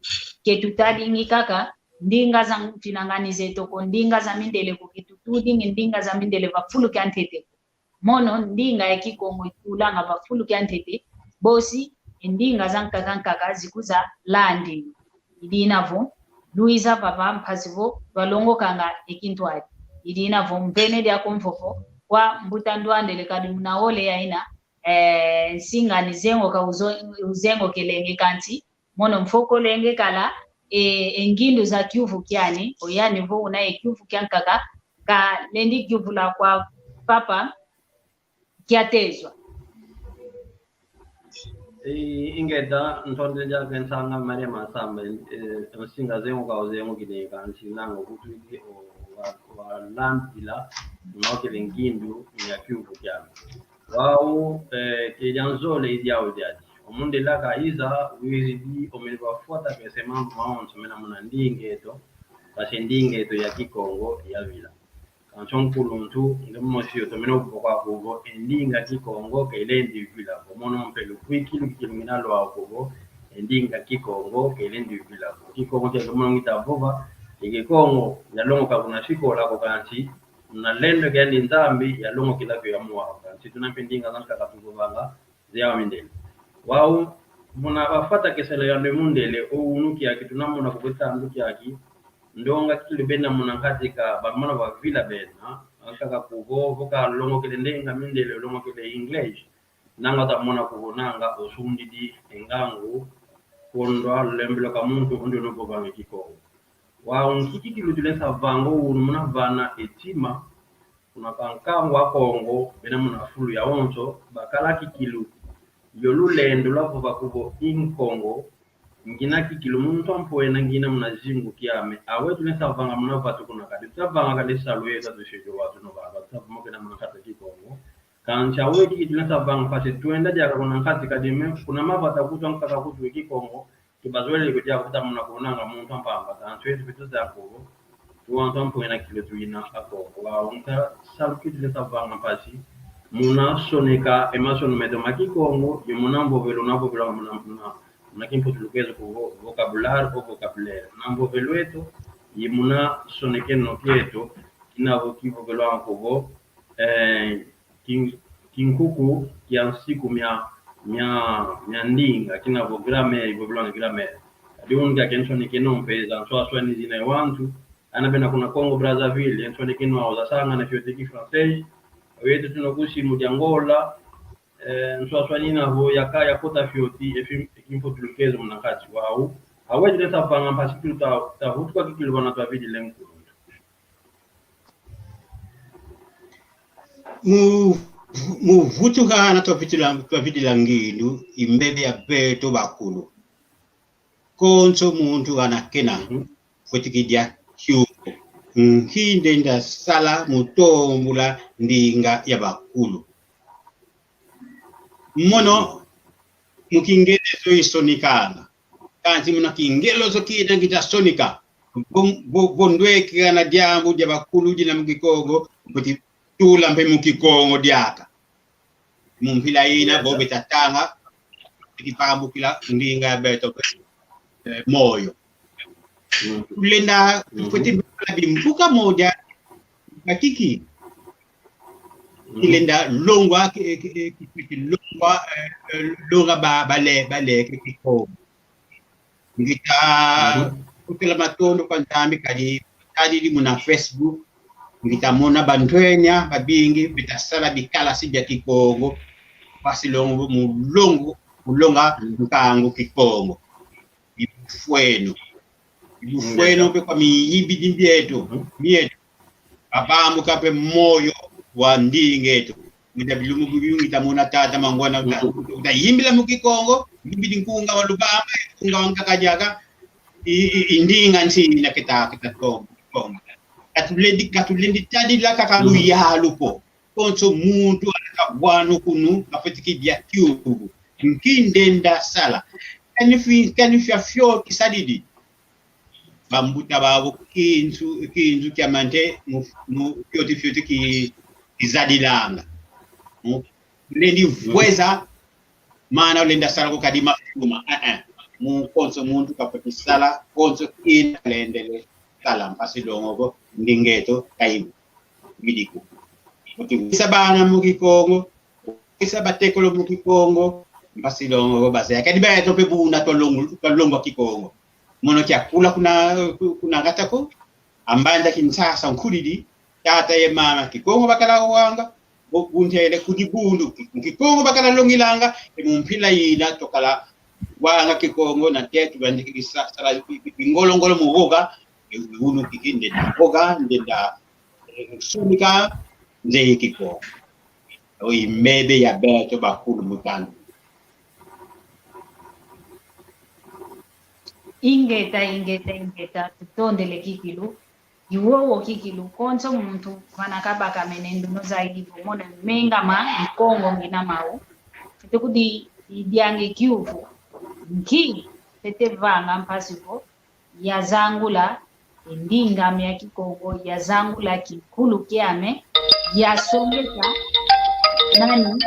Ke tutadingi kaka ndinga za mfinangani zeto ko, ndinga za mindele ko, ke tutudingi ndinga za mindele va fulu kia ntete ko. Mono ndinga ya Kikongo itulanga va fulu kia ntete, bosi e ndinga za nkaka nkaka zikwiza landi. I dina vo, luiza vava mpasi vo twalongokanga e kintwadi. I dina vo, mvene diaku mvovo kwa mbuta Ndwandele, kadi muna ole yaina, eh, nsinga ni zengo ka uzo-, uzengokelenge, kanti mono mfokolenge kala, e, e ngindu za kiuvu kiani, oyani vo una e kiuvu kia nkaka, kalendi kiuvula kwa papa kiatezwa. E, ingeta, ntondele diaka e nsanga Maria Masamba, e, nsinga zengo ka uzengokele, kanti nanga kutwidi o, wa, walambila, unokele ngindu nia kiuvu kiani. Wau, eh, ke dia nzole i diau diadi. O mundele kaiza, wizidi, omene vafwata kese mambu mawonso mena muna ndinga eto, kasi ndinga eto ya Kikongo yavila. Kansi o nkuluntu, nge mosi yo tomene vova kwa kuvo, e ndinga Kikongo kelendi vila vo. Mono mpe lukwikilo kikilu ngina lwau kuvo, e ndinga Kikongo kelendi vila vo. Kikongo kia mono ngita vova, e Kikongo yalongoka kuna sikola ko kansi, muna lendo kiandi Nzambi yalongokela kio ya mwau. Kansi tuna mpe ndinga zankaka tuvovanga, ziau mindele. Wau, muna bafwatakeselo yandi mundele, o unu kiaki, tuna mona kuvo e tandu kiaki, ndonga kikilu bena muna nkati ka, bamona bavila bena, ankaka kuvo, vo kalongokele ndinga mindele, olongokele English, nanga tamona kuvo nanga osundidi e ngangu, kondwa lembelo ka muntu undi unovovanga Kikongo. Wau nki kikilu tulenda vanga o unu muna vana e tima, kuna kankangu a Kongo, bena muna fulu yawonso, bakala kikilu yo lulendo lwa vova kuvo i Nkongo, ngina kikilu muntu ampwena ngina muna zingu kiame, aweyi tulenda vanga muna vatu kuna kadi, tutavanga kadi salu yeto tusidi watu no baba, tutavumokena muna kati Kikongo. Kansi aweyi kikilu tulenda vanga mpasi twenda diaka kuna nkati kadi me, kuna mavata kutu ankaka kutu Kikongo, kibazolele ko diaka kutamona kunanga muntu ampamba, kansi etu beto za kuvo, tuwantu ampwena kikilu tuina a Kongo. Wau nka salu kikilu tulenda vanga mpasi, muna soneka e masono meto ma Kikongo, ye muna mvovelo, na mvovelo muna, muna, muna kimputulukezo kuvo vocabulaire o vocabulaire. Na mvovelo eto, ye muna sonekeno kieto, kina vo kivovelwanga kuvo, eh, kin-, kinkuku kia nsiku mia, mia, mia ndinga, kina vo grammaire, ivovelwanga grammaire. Kadi unu kiaki nsonekeno mpe za nswaswani zina e wantu, ana bena kuna Congo Brazzaville, e nsonekeno au zasangana fioti ki français, aweyi eto tuna ku simu dia Angola, eh, nswaswani ina vo yaka yakota fioti, e fim-, e kimputulukezo muna nkati wau. Aweyi tulenda vanga mpasi kikilu ta, tavutuka kikilu vana twavidila e nkuluntu. Mu, mu vutuka ana twavidila, twavidila ngindu, i mbebe ya beto bakulu. Konso muntu ana kena, mhm, fwete kidia kiuvu. Nki ndenda sala mu tombula ndinga ya bakulu. Mono, mu Kingelezo isonikanga. Kansi muna Kingelezo kina ngita sonika. Vo, vo, vo ndwekana diambu dia bakulu dina mu Kikongo, mbuti tula mpe mu Kikongo diaka. Mu mpila ina, vo beta tanga, kipambukila ndinga ya beto, eh, moyo. Tulenda, mhm, fwete bala bimbuka moja, bakiki. Mhm. Kilenda longwa, ki, ki, ki, ki, longwa, eh, eh, longa ba, bale, bale, ki, Kikongo. Ngita, mhm, kutela matondo kwa Nzambi kadi, kadi di muna Facebook. Ngita mona bantwenya babingi beta sala bikalasi bia Kikongo. Mpasi longo mu longo, mu longa nkangu Kikongo. Ibufweno. Ibufweno mpe kwa miyimbidi mieto, mieto. Babambuka mpe moyo wa ndinga eto. Ngita bilumbu bibi ngita mona tata Mangwana uta, uta yimbila mu Kikongo, yimbidi nkunga wa Lubamba, nkunga wa nkaka diaka, i, i, i ndinga nsi ina keta, keta Kongo, Kongo. Katulendi, katulendi tadila kaka luyalu ko. Konso muntu ana kavwanu kunu, kafwete kidia kiuvu. Nki ndenda sala. Kani fi, kani fia fio kisadidi. Bambuta babo kinzu, kinzu kia mante mu, mu fioti fioti ki, kizadilanga. Mu, lendi vweza, mana ulenda sala ko kadi mafuma. Eh, eh. Mu konso muntu kafwete sala, konso kina lendele sala mpasi longo ko, ndinga eto, kaibu. Bidiku. Kuti wisa bana mu Kikongo, wisa batekolo mu Kikongo, mpasi longo ko bazaya. Kadi beto mpe buna twalongo, twalongwa Kikongo. Mono kiakula kuna, kuna ngata ko, a mbanza Kinshasa nkulidi, tata ye mama Kikongo bakala wanga, bo-, buntele ku dibundu, Kikongo bakala longilanga, e mu mpila ina twakala wanga Kikongo na tetu bandiki bisa-, sala bi-, bi-, bingolongolo mu voga, e unu kiki ndenda voga, ndenda, eh, sonika, nzeyi Kikongo. O i mbebe ya beto bakulu mu tandu. Ingeta, ingeta, ingeta, tutondele kikilu. I wowo kikilu, konso muntu vana kabakamene nduno za ivo, mono mengama, i Kongo ngina mau. Fwete kudi, i diangi kiuvu. Nki, fwete vanga mpasi vo, yazangula, E ndinga ame ya Kikongo yazangula kinkulu kiame, yasongeka nani?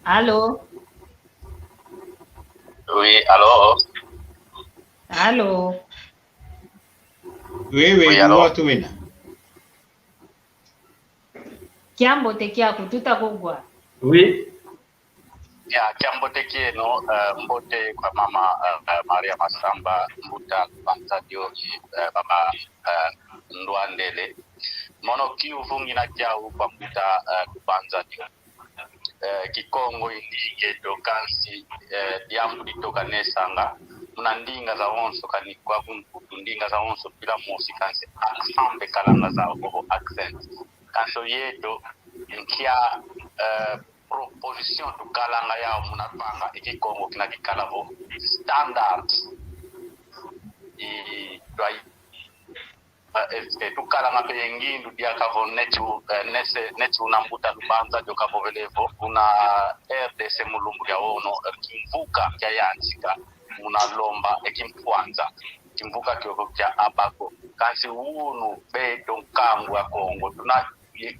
Allô? Oui, allô? Allô? Oui, oui, oui, allô? Watu wena. Kiambote kiaku, tuta kugwa. Oui. Ya, kiambote kieno, eh, mbote kwa mama, eh, eh, Maria Masamba, mbuta Lubanza Dio, eh, mama, eh, Ndwandele. Mono kiuvu ngina kiau kwa mbuta, eh, Lubanza Dio. Eh, Kikongo i ndinga eto kansi, eh, diambu ditoka nesanga. Muna ndinga zawonso kani kwa kunkutu ndinga zawonso mpila mosi kansi accent mbe kalanga zau, accent. Kansi yeto nkia, eh, proposition tukalanga yau muna vanga e Kikongo kina kikala vo standard. I, twa, eh, est-ce que tukalanga mpe ye ngindu diaka vo neti u-, eh, nese, neti una mbuta Lubanza Dio kavovele vo, una R D C mu lumbu kia wono, eh, kimvuka kiayantika muna lomba e kimpwanza. Kimvuka kiokio kia Abaco. Kansi unu beto nkangu a Kongo tuna,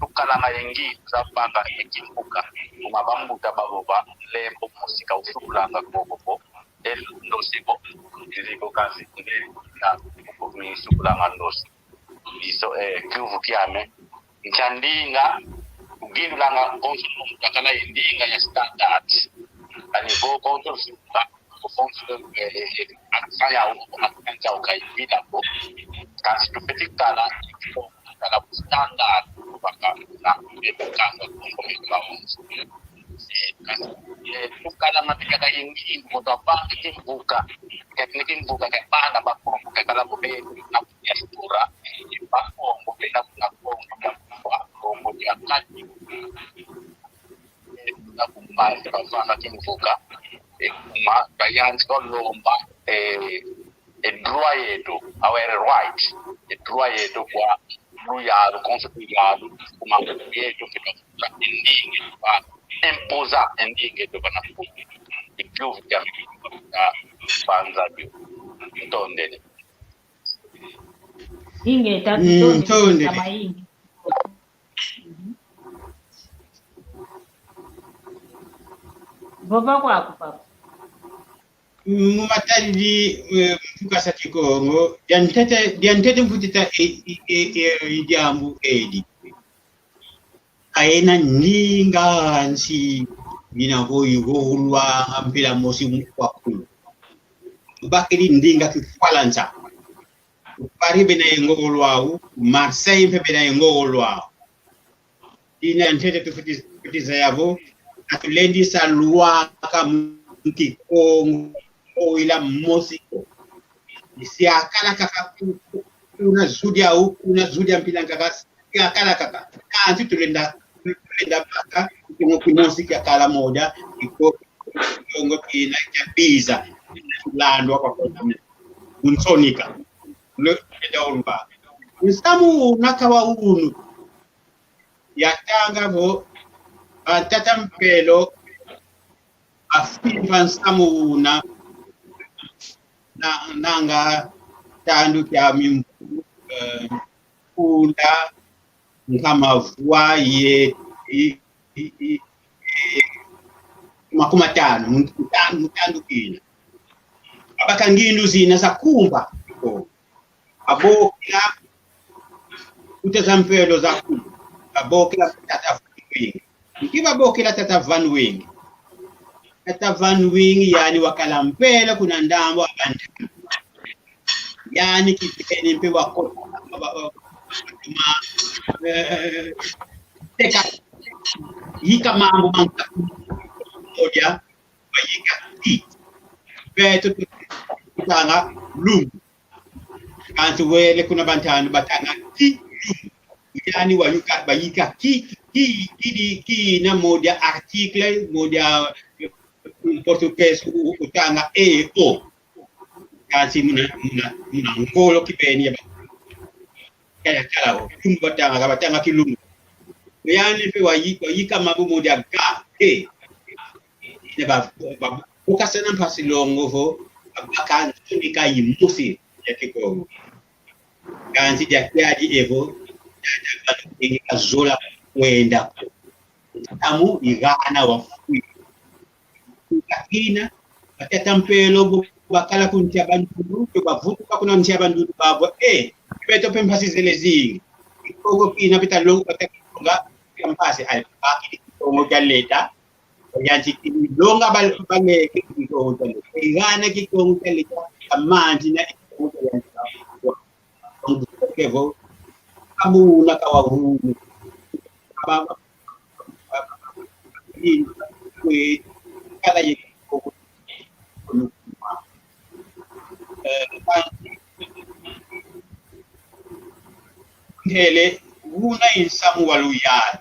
tukalanga ye ngindu za vanga e kimvuka. Kuma bambuta bavova, lembo mosi ka usukulanga koko ko, e ndosi ko, izi ko kansi nde na, mi sukulanga ndosi. Iso, eh, kiuvu kiame. Nkia ndinga, kugindulanga konso kakala ye ndinga ya standard. Kani vo konso suka, konso, eh, eh, eh, accent yau, accent yau ka ivila ko. Kansi tufeti kala, kala standard, baka na, eh, kanga, konso mekula onso. Eh, kansi, eh, tukalanga mpe kaka ye ngindu, moto avanga kimvuka. Kani kimvuka kia bana ba Kongo, kakala ko be, na diaspora, Bakongo bena kuna Kongo dia, Kongo dia Kati. Na kumbazi bavanga kimvuka, e kuma bayantika lomba, e, e droit yeto, our right, e droit yeto kwa luyalu, konso luyalu, kuma yeto kina e ndinga, ba imposer e ndinga yeto bana ku. E kiuvu kiame, ah, Lubanza Dio. Ntondele. Ingeta, mm, tutondele, tutondele. Tama ingi. Mhm. Vova kwaku, papa. Mu matadi, eh, mfuka sa Kikongo, diantete, diantete mfutita e, e, e, e, e diambu edi. Kaena ndinga nsi mina vo ivolwanga mpila mosi kwa kulu. Bakidi ndinga Kifalansa. Paris bena ye ngolo wau, Marseille mpe bena ye ngolo wau. Ina ntete tufweti, tufweti zaya vo, atulendisa lwaka mu Kikongo, ila mosi ko. Isi akala kaka ku, ku, kuna zudia u, kuna zudia mpila nkaka, isi akala kaka. Kansi tulenda, tulenda baka, Kikongo kimosi kiakala moja, iko, Kikongo kina kia biza, landwa kwa kona. Unsonika. Lo, eda ulwa. Nsamu una kawa unu. Yatanga vo, bantata mpelo, afimpa nsamu una, na, nanga tandu kia mimbu, eh, kunda, nkama vwa ye, i, i, i, i, makumi matanu, mu ntandu, mu ntandu kina. Abaka ngindu zina za kumba, ko. Abokila kuta za mpelo za kulu. Abokila tata Van Wing. Nki babokila tata Van Wing? Tata Van Wing yani wakala mpelo kuna ndambu a bantu. Yani kibeni mpe wako-, wa-, wa-, wa-, ma-, eh, teka, yika mambu manka-, odia, bayika ki. Beto tu-, tutanga lumbu. Kansi wele kuna bantu anu batanga ki lumbu. Yani wayuka, bayika ki, ki, ki, ki, ki na modia article, modia, eh, português, u-, u-, utanga e, o. Kansi muna, muna, muna ngolo kibeni ya ba-, kaya kala o, lumbu batanga, ka batanga ki lumbu. Yani mpe wayi-, wayika mambu modia ga, e. Ina ba, ba, bukasana mpasi longo vo, ba, baka nsuni ka imosi ya Kikongo. Kansi dia kiadi evo, ka zola kwenda ko. Ntamu i gana wa fui. Kakina, batata mpelo bo bakala ku nsi a bandudu, to bavutuka kuna nsi a bandudu babo, eh, beto mpe mpasi zele zingi. Kikongo kina beta longa, bata kilonga, kia mpasi, ai, bakidi Kikongo kia leta, yansi kilonga bal-, baleke Kikongo kia leta. Igana Kikongo kia leta, kamanzi na Kikongo kia yansi. Evo, kamuna kawa hunu. Kaba, kaba, kaba, kaba, kaba, kaba, kaba, kaba, kaba, kaba, kaba, kaba, Ntele, una i nsamu wa luyalu.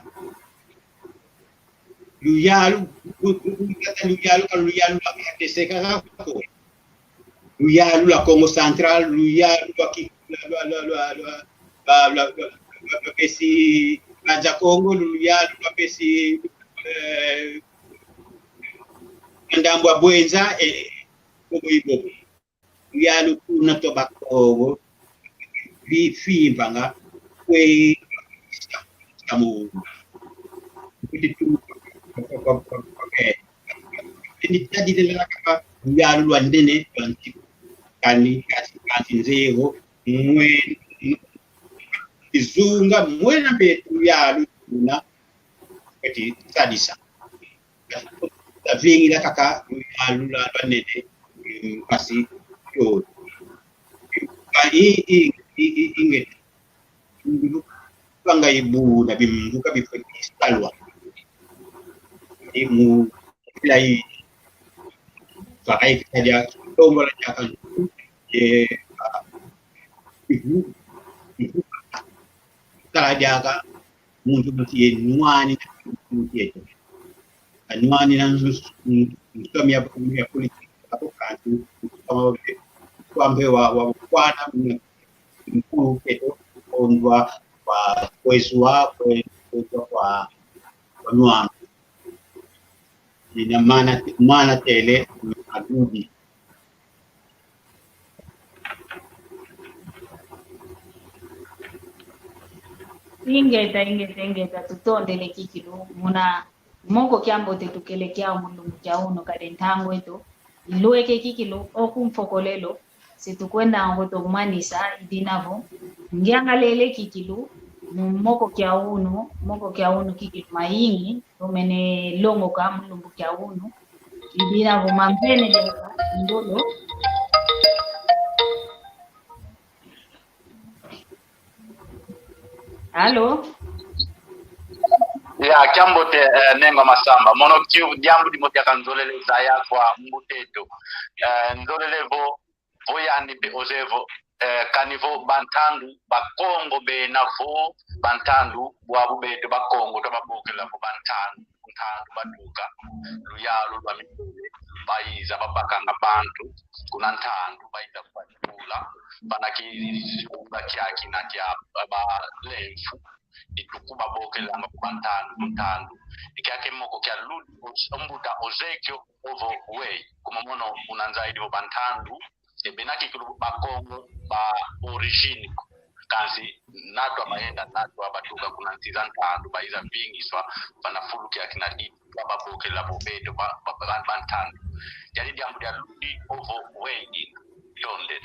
Luyalu, lu-, lu-, lu-, luyalu, ka luyalu lwa kateseka kako. Luyalu lwa Kongo Central, luyalu lwa ki-, lwa, lwa, lwa, lwa, lwa pesi Banza Kongo, luyalu lwa pesi, eh, ndambu a Bouenza, eh, bobo i bobo. Luyalu tuna twa Bakongo, bi fimpanga, kwe, samu. Kuti tu, ni tadi de la kapa, luyalu lwa nene, lwa nti, kani, kasi, kasi nzego, mwe, izunga, mwena betu luyalu tuna, kati, sadisa. Tavingila kaka luyalu lwa, lwa nene, mm, mpasi yo. Ka i, i, i, i, inge. Bimbuka nga ibuna, bimbuka bifwe kisalwa. I mu, ila i, faka i kadia, tombola diaka, e, a, ibu, ibu, kala diaka, muntu muti ye nwani na muntu yeto. Anwani na nsu-, nsu-, nsomi ya, ya politiki, ako kantu, kwa mpe wa, wa kwana, mkulu keto, kondwa, kwa, kwezwa, kwe-, kwezwa kwa, kwa nwani. Ina mana, mana tele, adudi. Ingeta, ingeta, ingeta, tutondele kikilu, muna moko kiambote tukele kiau mu lumbu kia unu kadi ntangu eto ilweke kikilu, oku mfokolelo, si tukwenda ngo tumanisa, idina vo, ngiangalele kikilu, mu moko kia unu, moko kia unu kikilu mayingi, tumene longoka mu lumbu kia unu, idina vo mampene leka, ndolo. Alo? Ya, kiambote, eh, Nengwa Masamba. Mono kiu diambu dimo diaka nzolele zaya kwa mbuta eto. Eh, nzolele vo, vo yandi mpe oze vo, eh, kani vo bantandu, Bakongo bena vo, bantandu, bwabu beto Bakongo, twababokela vo bantandu, ntandu batuka, luyalu lwa mindele, baiza babakanga bantu, kuna ntandu, baiza kubatula, vana ki, kiunga kiakina kia ba, ba, balemfu, ituku babokelanga ku bantandu, ku ntandu. Ikiake moko kia ludi, mbuta ozekio, ovo wei, kuma mono una nzaidi vo bantandu, e bena kikilu Bakongo ba origine ko. Kansi natwa bayenda, natwa batuka kuna nsi za ntandu, baiza vingiswa, vana fulu kiakina di, twababokela vo beto ba, ba, ba, bantandu. Diadi diambu dia ludi ovo wei dina. Tonde.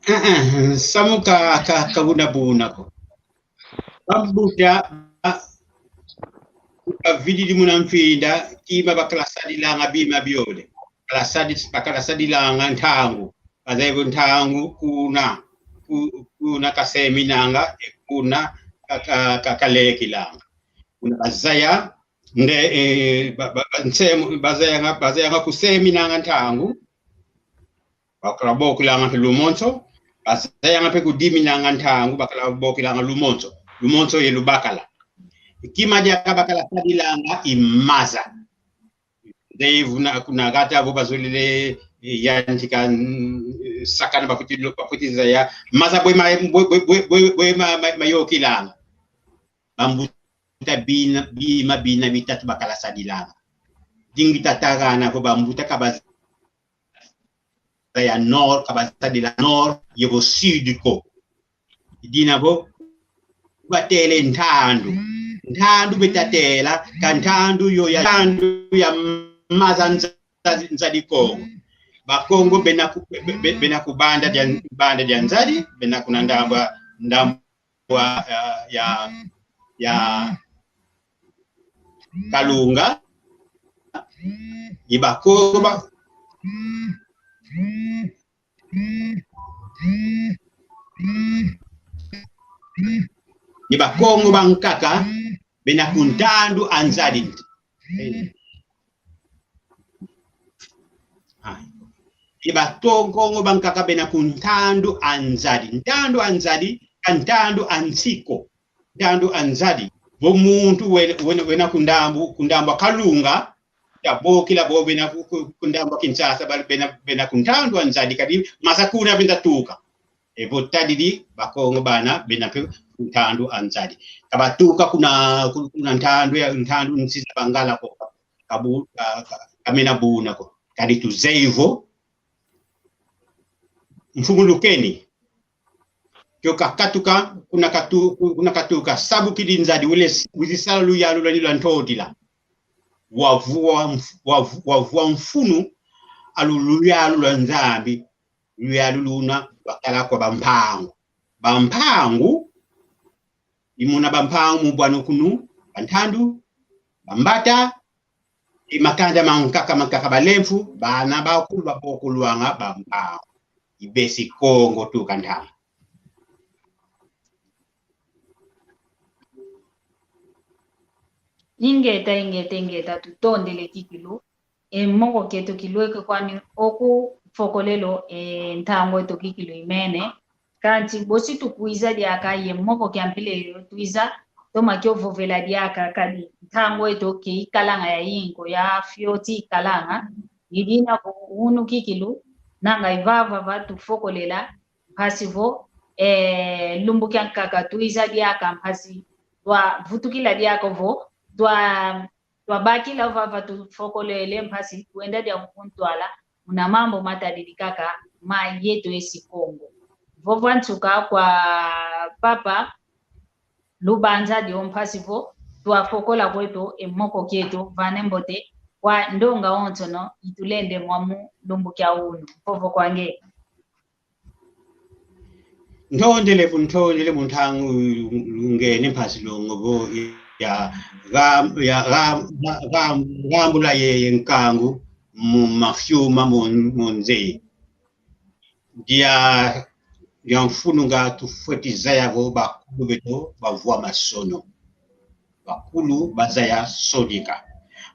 Eh, eh, samu ka, ka, ka buna buna ko. Bambuta, ah, kavididi muna mfinda, kima bakala sadilanga bima biole. Kala sadi-, bakala sadilanga ntangu. Bazaya vo ntangu kuna, ku-, kuna kaseminanga, e kuna ka, ka, ka, kalekilanga. Kuna bazaya, nde, eh, ba, ba, ba, nsemu, bazayanga, bazayanga kuseminanga ntangu. Bakala bokelanga mpe lumonso, bazayanga mpe kudiminanga ntangu, bakala bokelanga lumonso. Lumonso ye lubakala. Kima diaka bakala sadilanga i maza. Nde vuna kuna gata vo bazolele, eh, yantika, mm, sakana bakuti lo-, bakuti zaya. Maza bwe ma-, bwe, bwe, bwe, bwe, bwe ma-, ma-, mayokilanga. Bambu bambuta bina, bima bina bitatu bakala sadilanga. Dingita tagana vo bambuta ka bazaya nord, ka basadila nord, ye vo sud ko. I dina vo, batele ntandu. Ntandu beta tela, ka ntandu yo ya, ntandu ya maza nza-, nzadi Kongo. Bakongo bena ku-, be-, be-, bena ku banda dia, banda dia nzadi, bena kuna ndambu, ndambu ya, ya, ya Kalunga, i Bakongo ba, i Bakongo bankaka, bena ku ntandu a nzadi. Ah. I Bakongo bankaka bena ku ntandu a nzadi. Ntandu a nzadi, ka ntandu a nsi ko. Ntandu a nzadi. Vo muntu wena, wena, wena ku ndambu, ku ndambu a Kalunga, tabokila vo bena ku, ku, ku ndambu a Kinshasa, bal-, bena, bena ku ntandu a nzadi, kadi maza kuna benda tuka. E vo tadidi, Bakongo bana, bena pe ku ntandu a nzadi. Ka batuka kuna, ku-, kuna ntandu ya, ntandu nsi za Bangala ko, ka bu-, ka, ka, ka mena buna ko. Kadi tuzeye vo, Mfumu Lukeni, kio kakatuka, kuna katu-, kuna katuka, sabukidi nzadi, wele s-, wizi sala luyalu lwani lwa Ntotila. Wavua mf-, wavu-, wavua mfunu a lu-, luyalu lwa Nzambi, luyalu luna lwakala kwa Bampangu. Bampangu, i muna Bampangu mu Bwanukunu, Bantandu, Bambata, i makanda mankaka, mankaka, Balemfu, bana bakulu babokulwanga Bampangu. I besi Kongo tuka ntama. Ingeta, ingeta, ingeta, tutondele kikilu. E moko kieto kilweke kwani oku fokolelo, e ntangu eto kikilu imene. Kansi bosi tukwiza diaka ye moko kia mpila yo twiza toma kio vovela diaka kadi ntangu eto ke ikalanga ya inko ya fioti ikalanga. Idina vo unu kikilu nanga ivava va tufokolela mpasi vo, eh, lumbu kia nkaka twiza diaka mpasi twavutukila diaka vo twa twabakila vava tufokolele mpasi twenda dia kuntwala muna mambu matadidi kaka ma yeto esi Kongo. Vova nsuka kwa Papa Lubanza dio mpasi vo twafokola kweto e moko kieto vane mbote kwa ndonga onsono itulende mwa mu lumbu kia unu. Vovo kwa nge. Ntondele vo, ntondele vo ntangu ungeni mpasi longo vo ya, ya, ya, ya, ya, yambula ye, ye nkangu mu mafiuma mu, mu nze. Dia, dia mfunu nga tufweti zaya vo bakulu beto bavua masono. Bakulu bazaya sodika.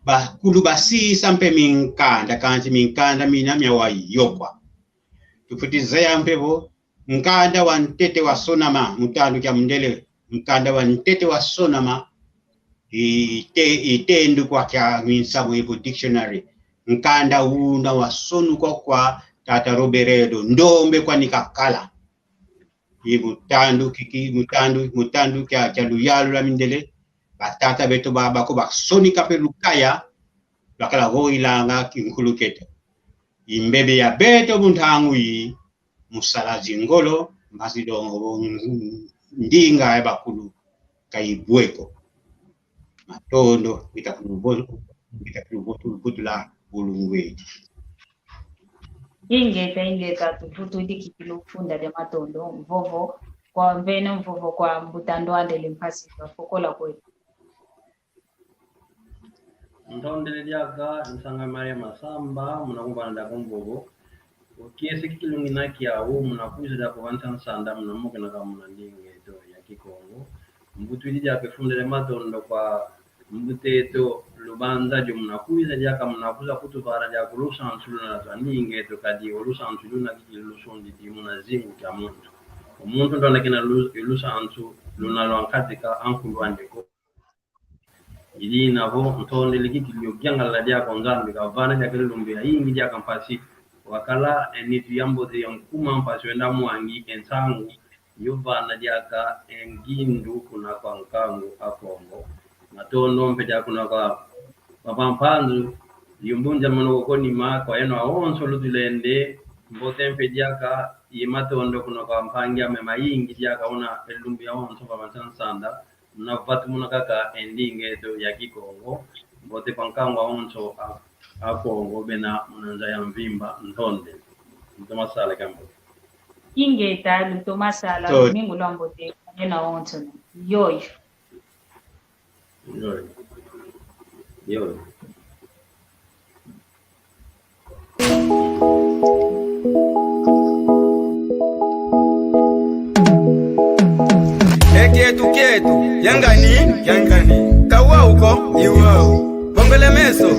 Bakulu basisa mpe minkanda, kansi minkanda mina mia wayokwa. Tufweti zaya mpe vo, nkanda wa ntete wasonama, mu tandu kia mundele, nkanda wa ntete wasonama, ite-, itendu kwa kia minsamu ivo dictionary. Nkanda una wasonukwa kwa tata Roberedo, ndombe kwani kakala. I mu tandu kiki, mu tandu, mu tandu kia, kia luyalu lwa mindele, batata beto ba, bako basonika mpe lukaya, lwakala vo ilanga kinkulu kieto. I mbebe ya beto mu ntangu yi, mu sala zingolo, mpasi dongo vo ndinga ya bakulu ka ibwe ko. Matondo, ngita kuluvo-, ngita kuluvutula bulungwedi. Ingeta, ingeta, tuvutudi kikilu funda dia matondo, mvovo, kwa mveno mvovo kwa mbuta Ndwandele mpasi twafokola kwetu. Ntondele diaka, Nsanga Maria Masamba, muna kumvana diaka mvovo. Kiese kikilu ngina kiau, muna kwiza diaka kuvana nsanda, muna mokena ka muna ndinga eto ya Kikongo. Mvutudi diaka funda dia matondo kwa mbuta eto Lubanza dio muna kwiza diaka muna kwiza kutuvana diaka lusansu luna twa ndinga eto kadi o lusansu luna kikilu lusundidi muna zingu kia muntu. O muntu ntwanda kena lu-, lusansu luna lwa nkadika ankulu andi ko. Idina vo ntondele kikilu dio kiangala diaka o Nzambi kavana diaka lumbu ya ingi diaka mpasi. Wakala e nitu ya mbote ya nkuma mpasi wenda mwangi e nsangu. Yuvana diaka e ngindu kuna kwa nkangu a Kongo. Matondo mpe diaka kuna kwa, kwa Pampanzu, yumbunza mono koko nima kwa yeno awonso lutulende, mbote mpe diaka, ye matondo kuna kwa mpangi ame mayingi diaka una e lumbu yawonso kwa Mansa Nsanda, muna vatu muna kaka e ndinga eto ya Kikongo, mbote kwa nkangu awonso a, a Kongo, bena muna nza ya mvimba, ntonde. Lutoma sala kiambote. Ingeta, lutoma sala, lumingu lwambote, bena awonso, yoyo. Yo. Yo. E kietu kietu, yangani, yangani. Kawauko, iwau. Bongele meso.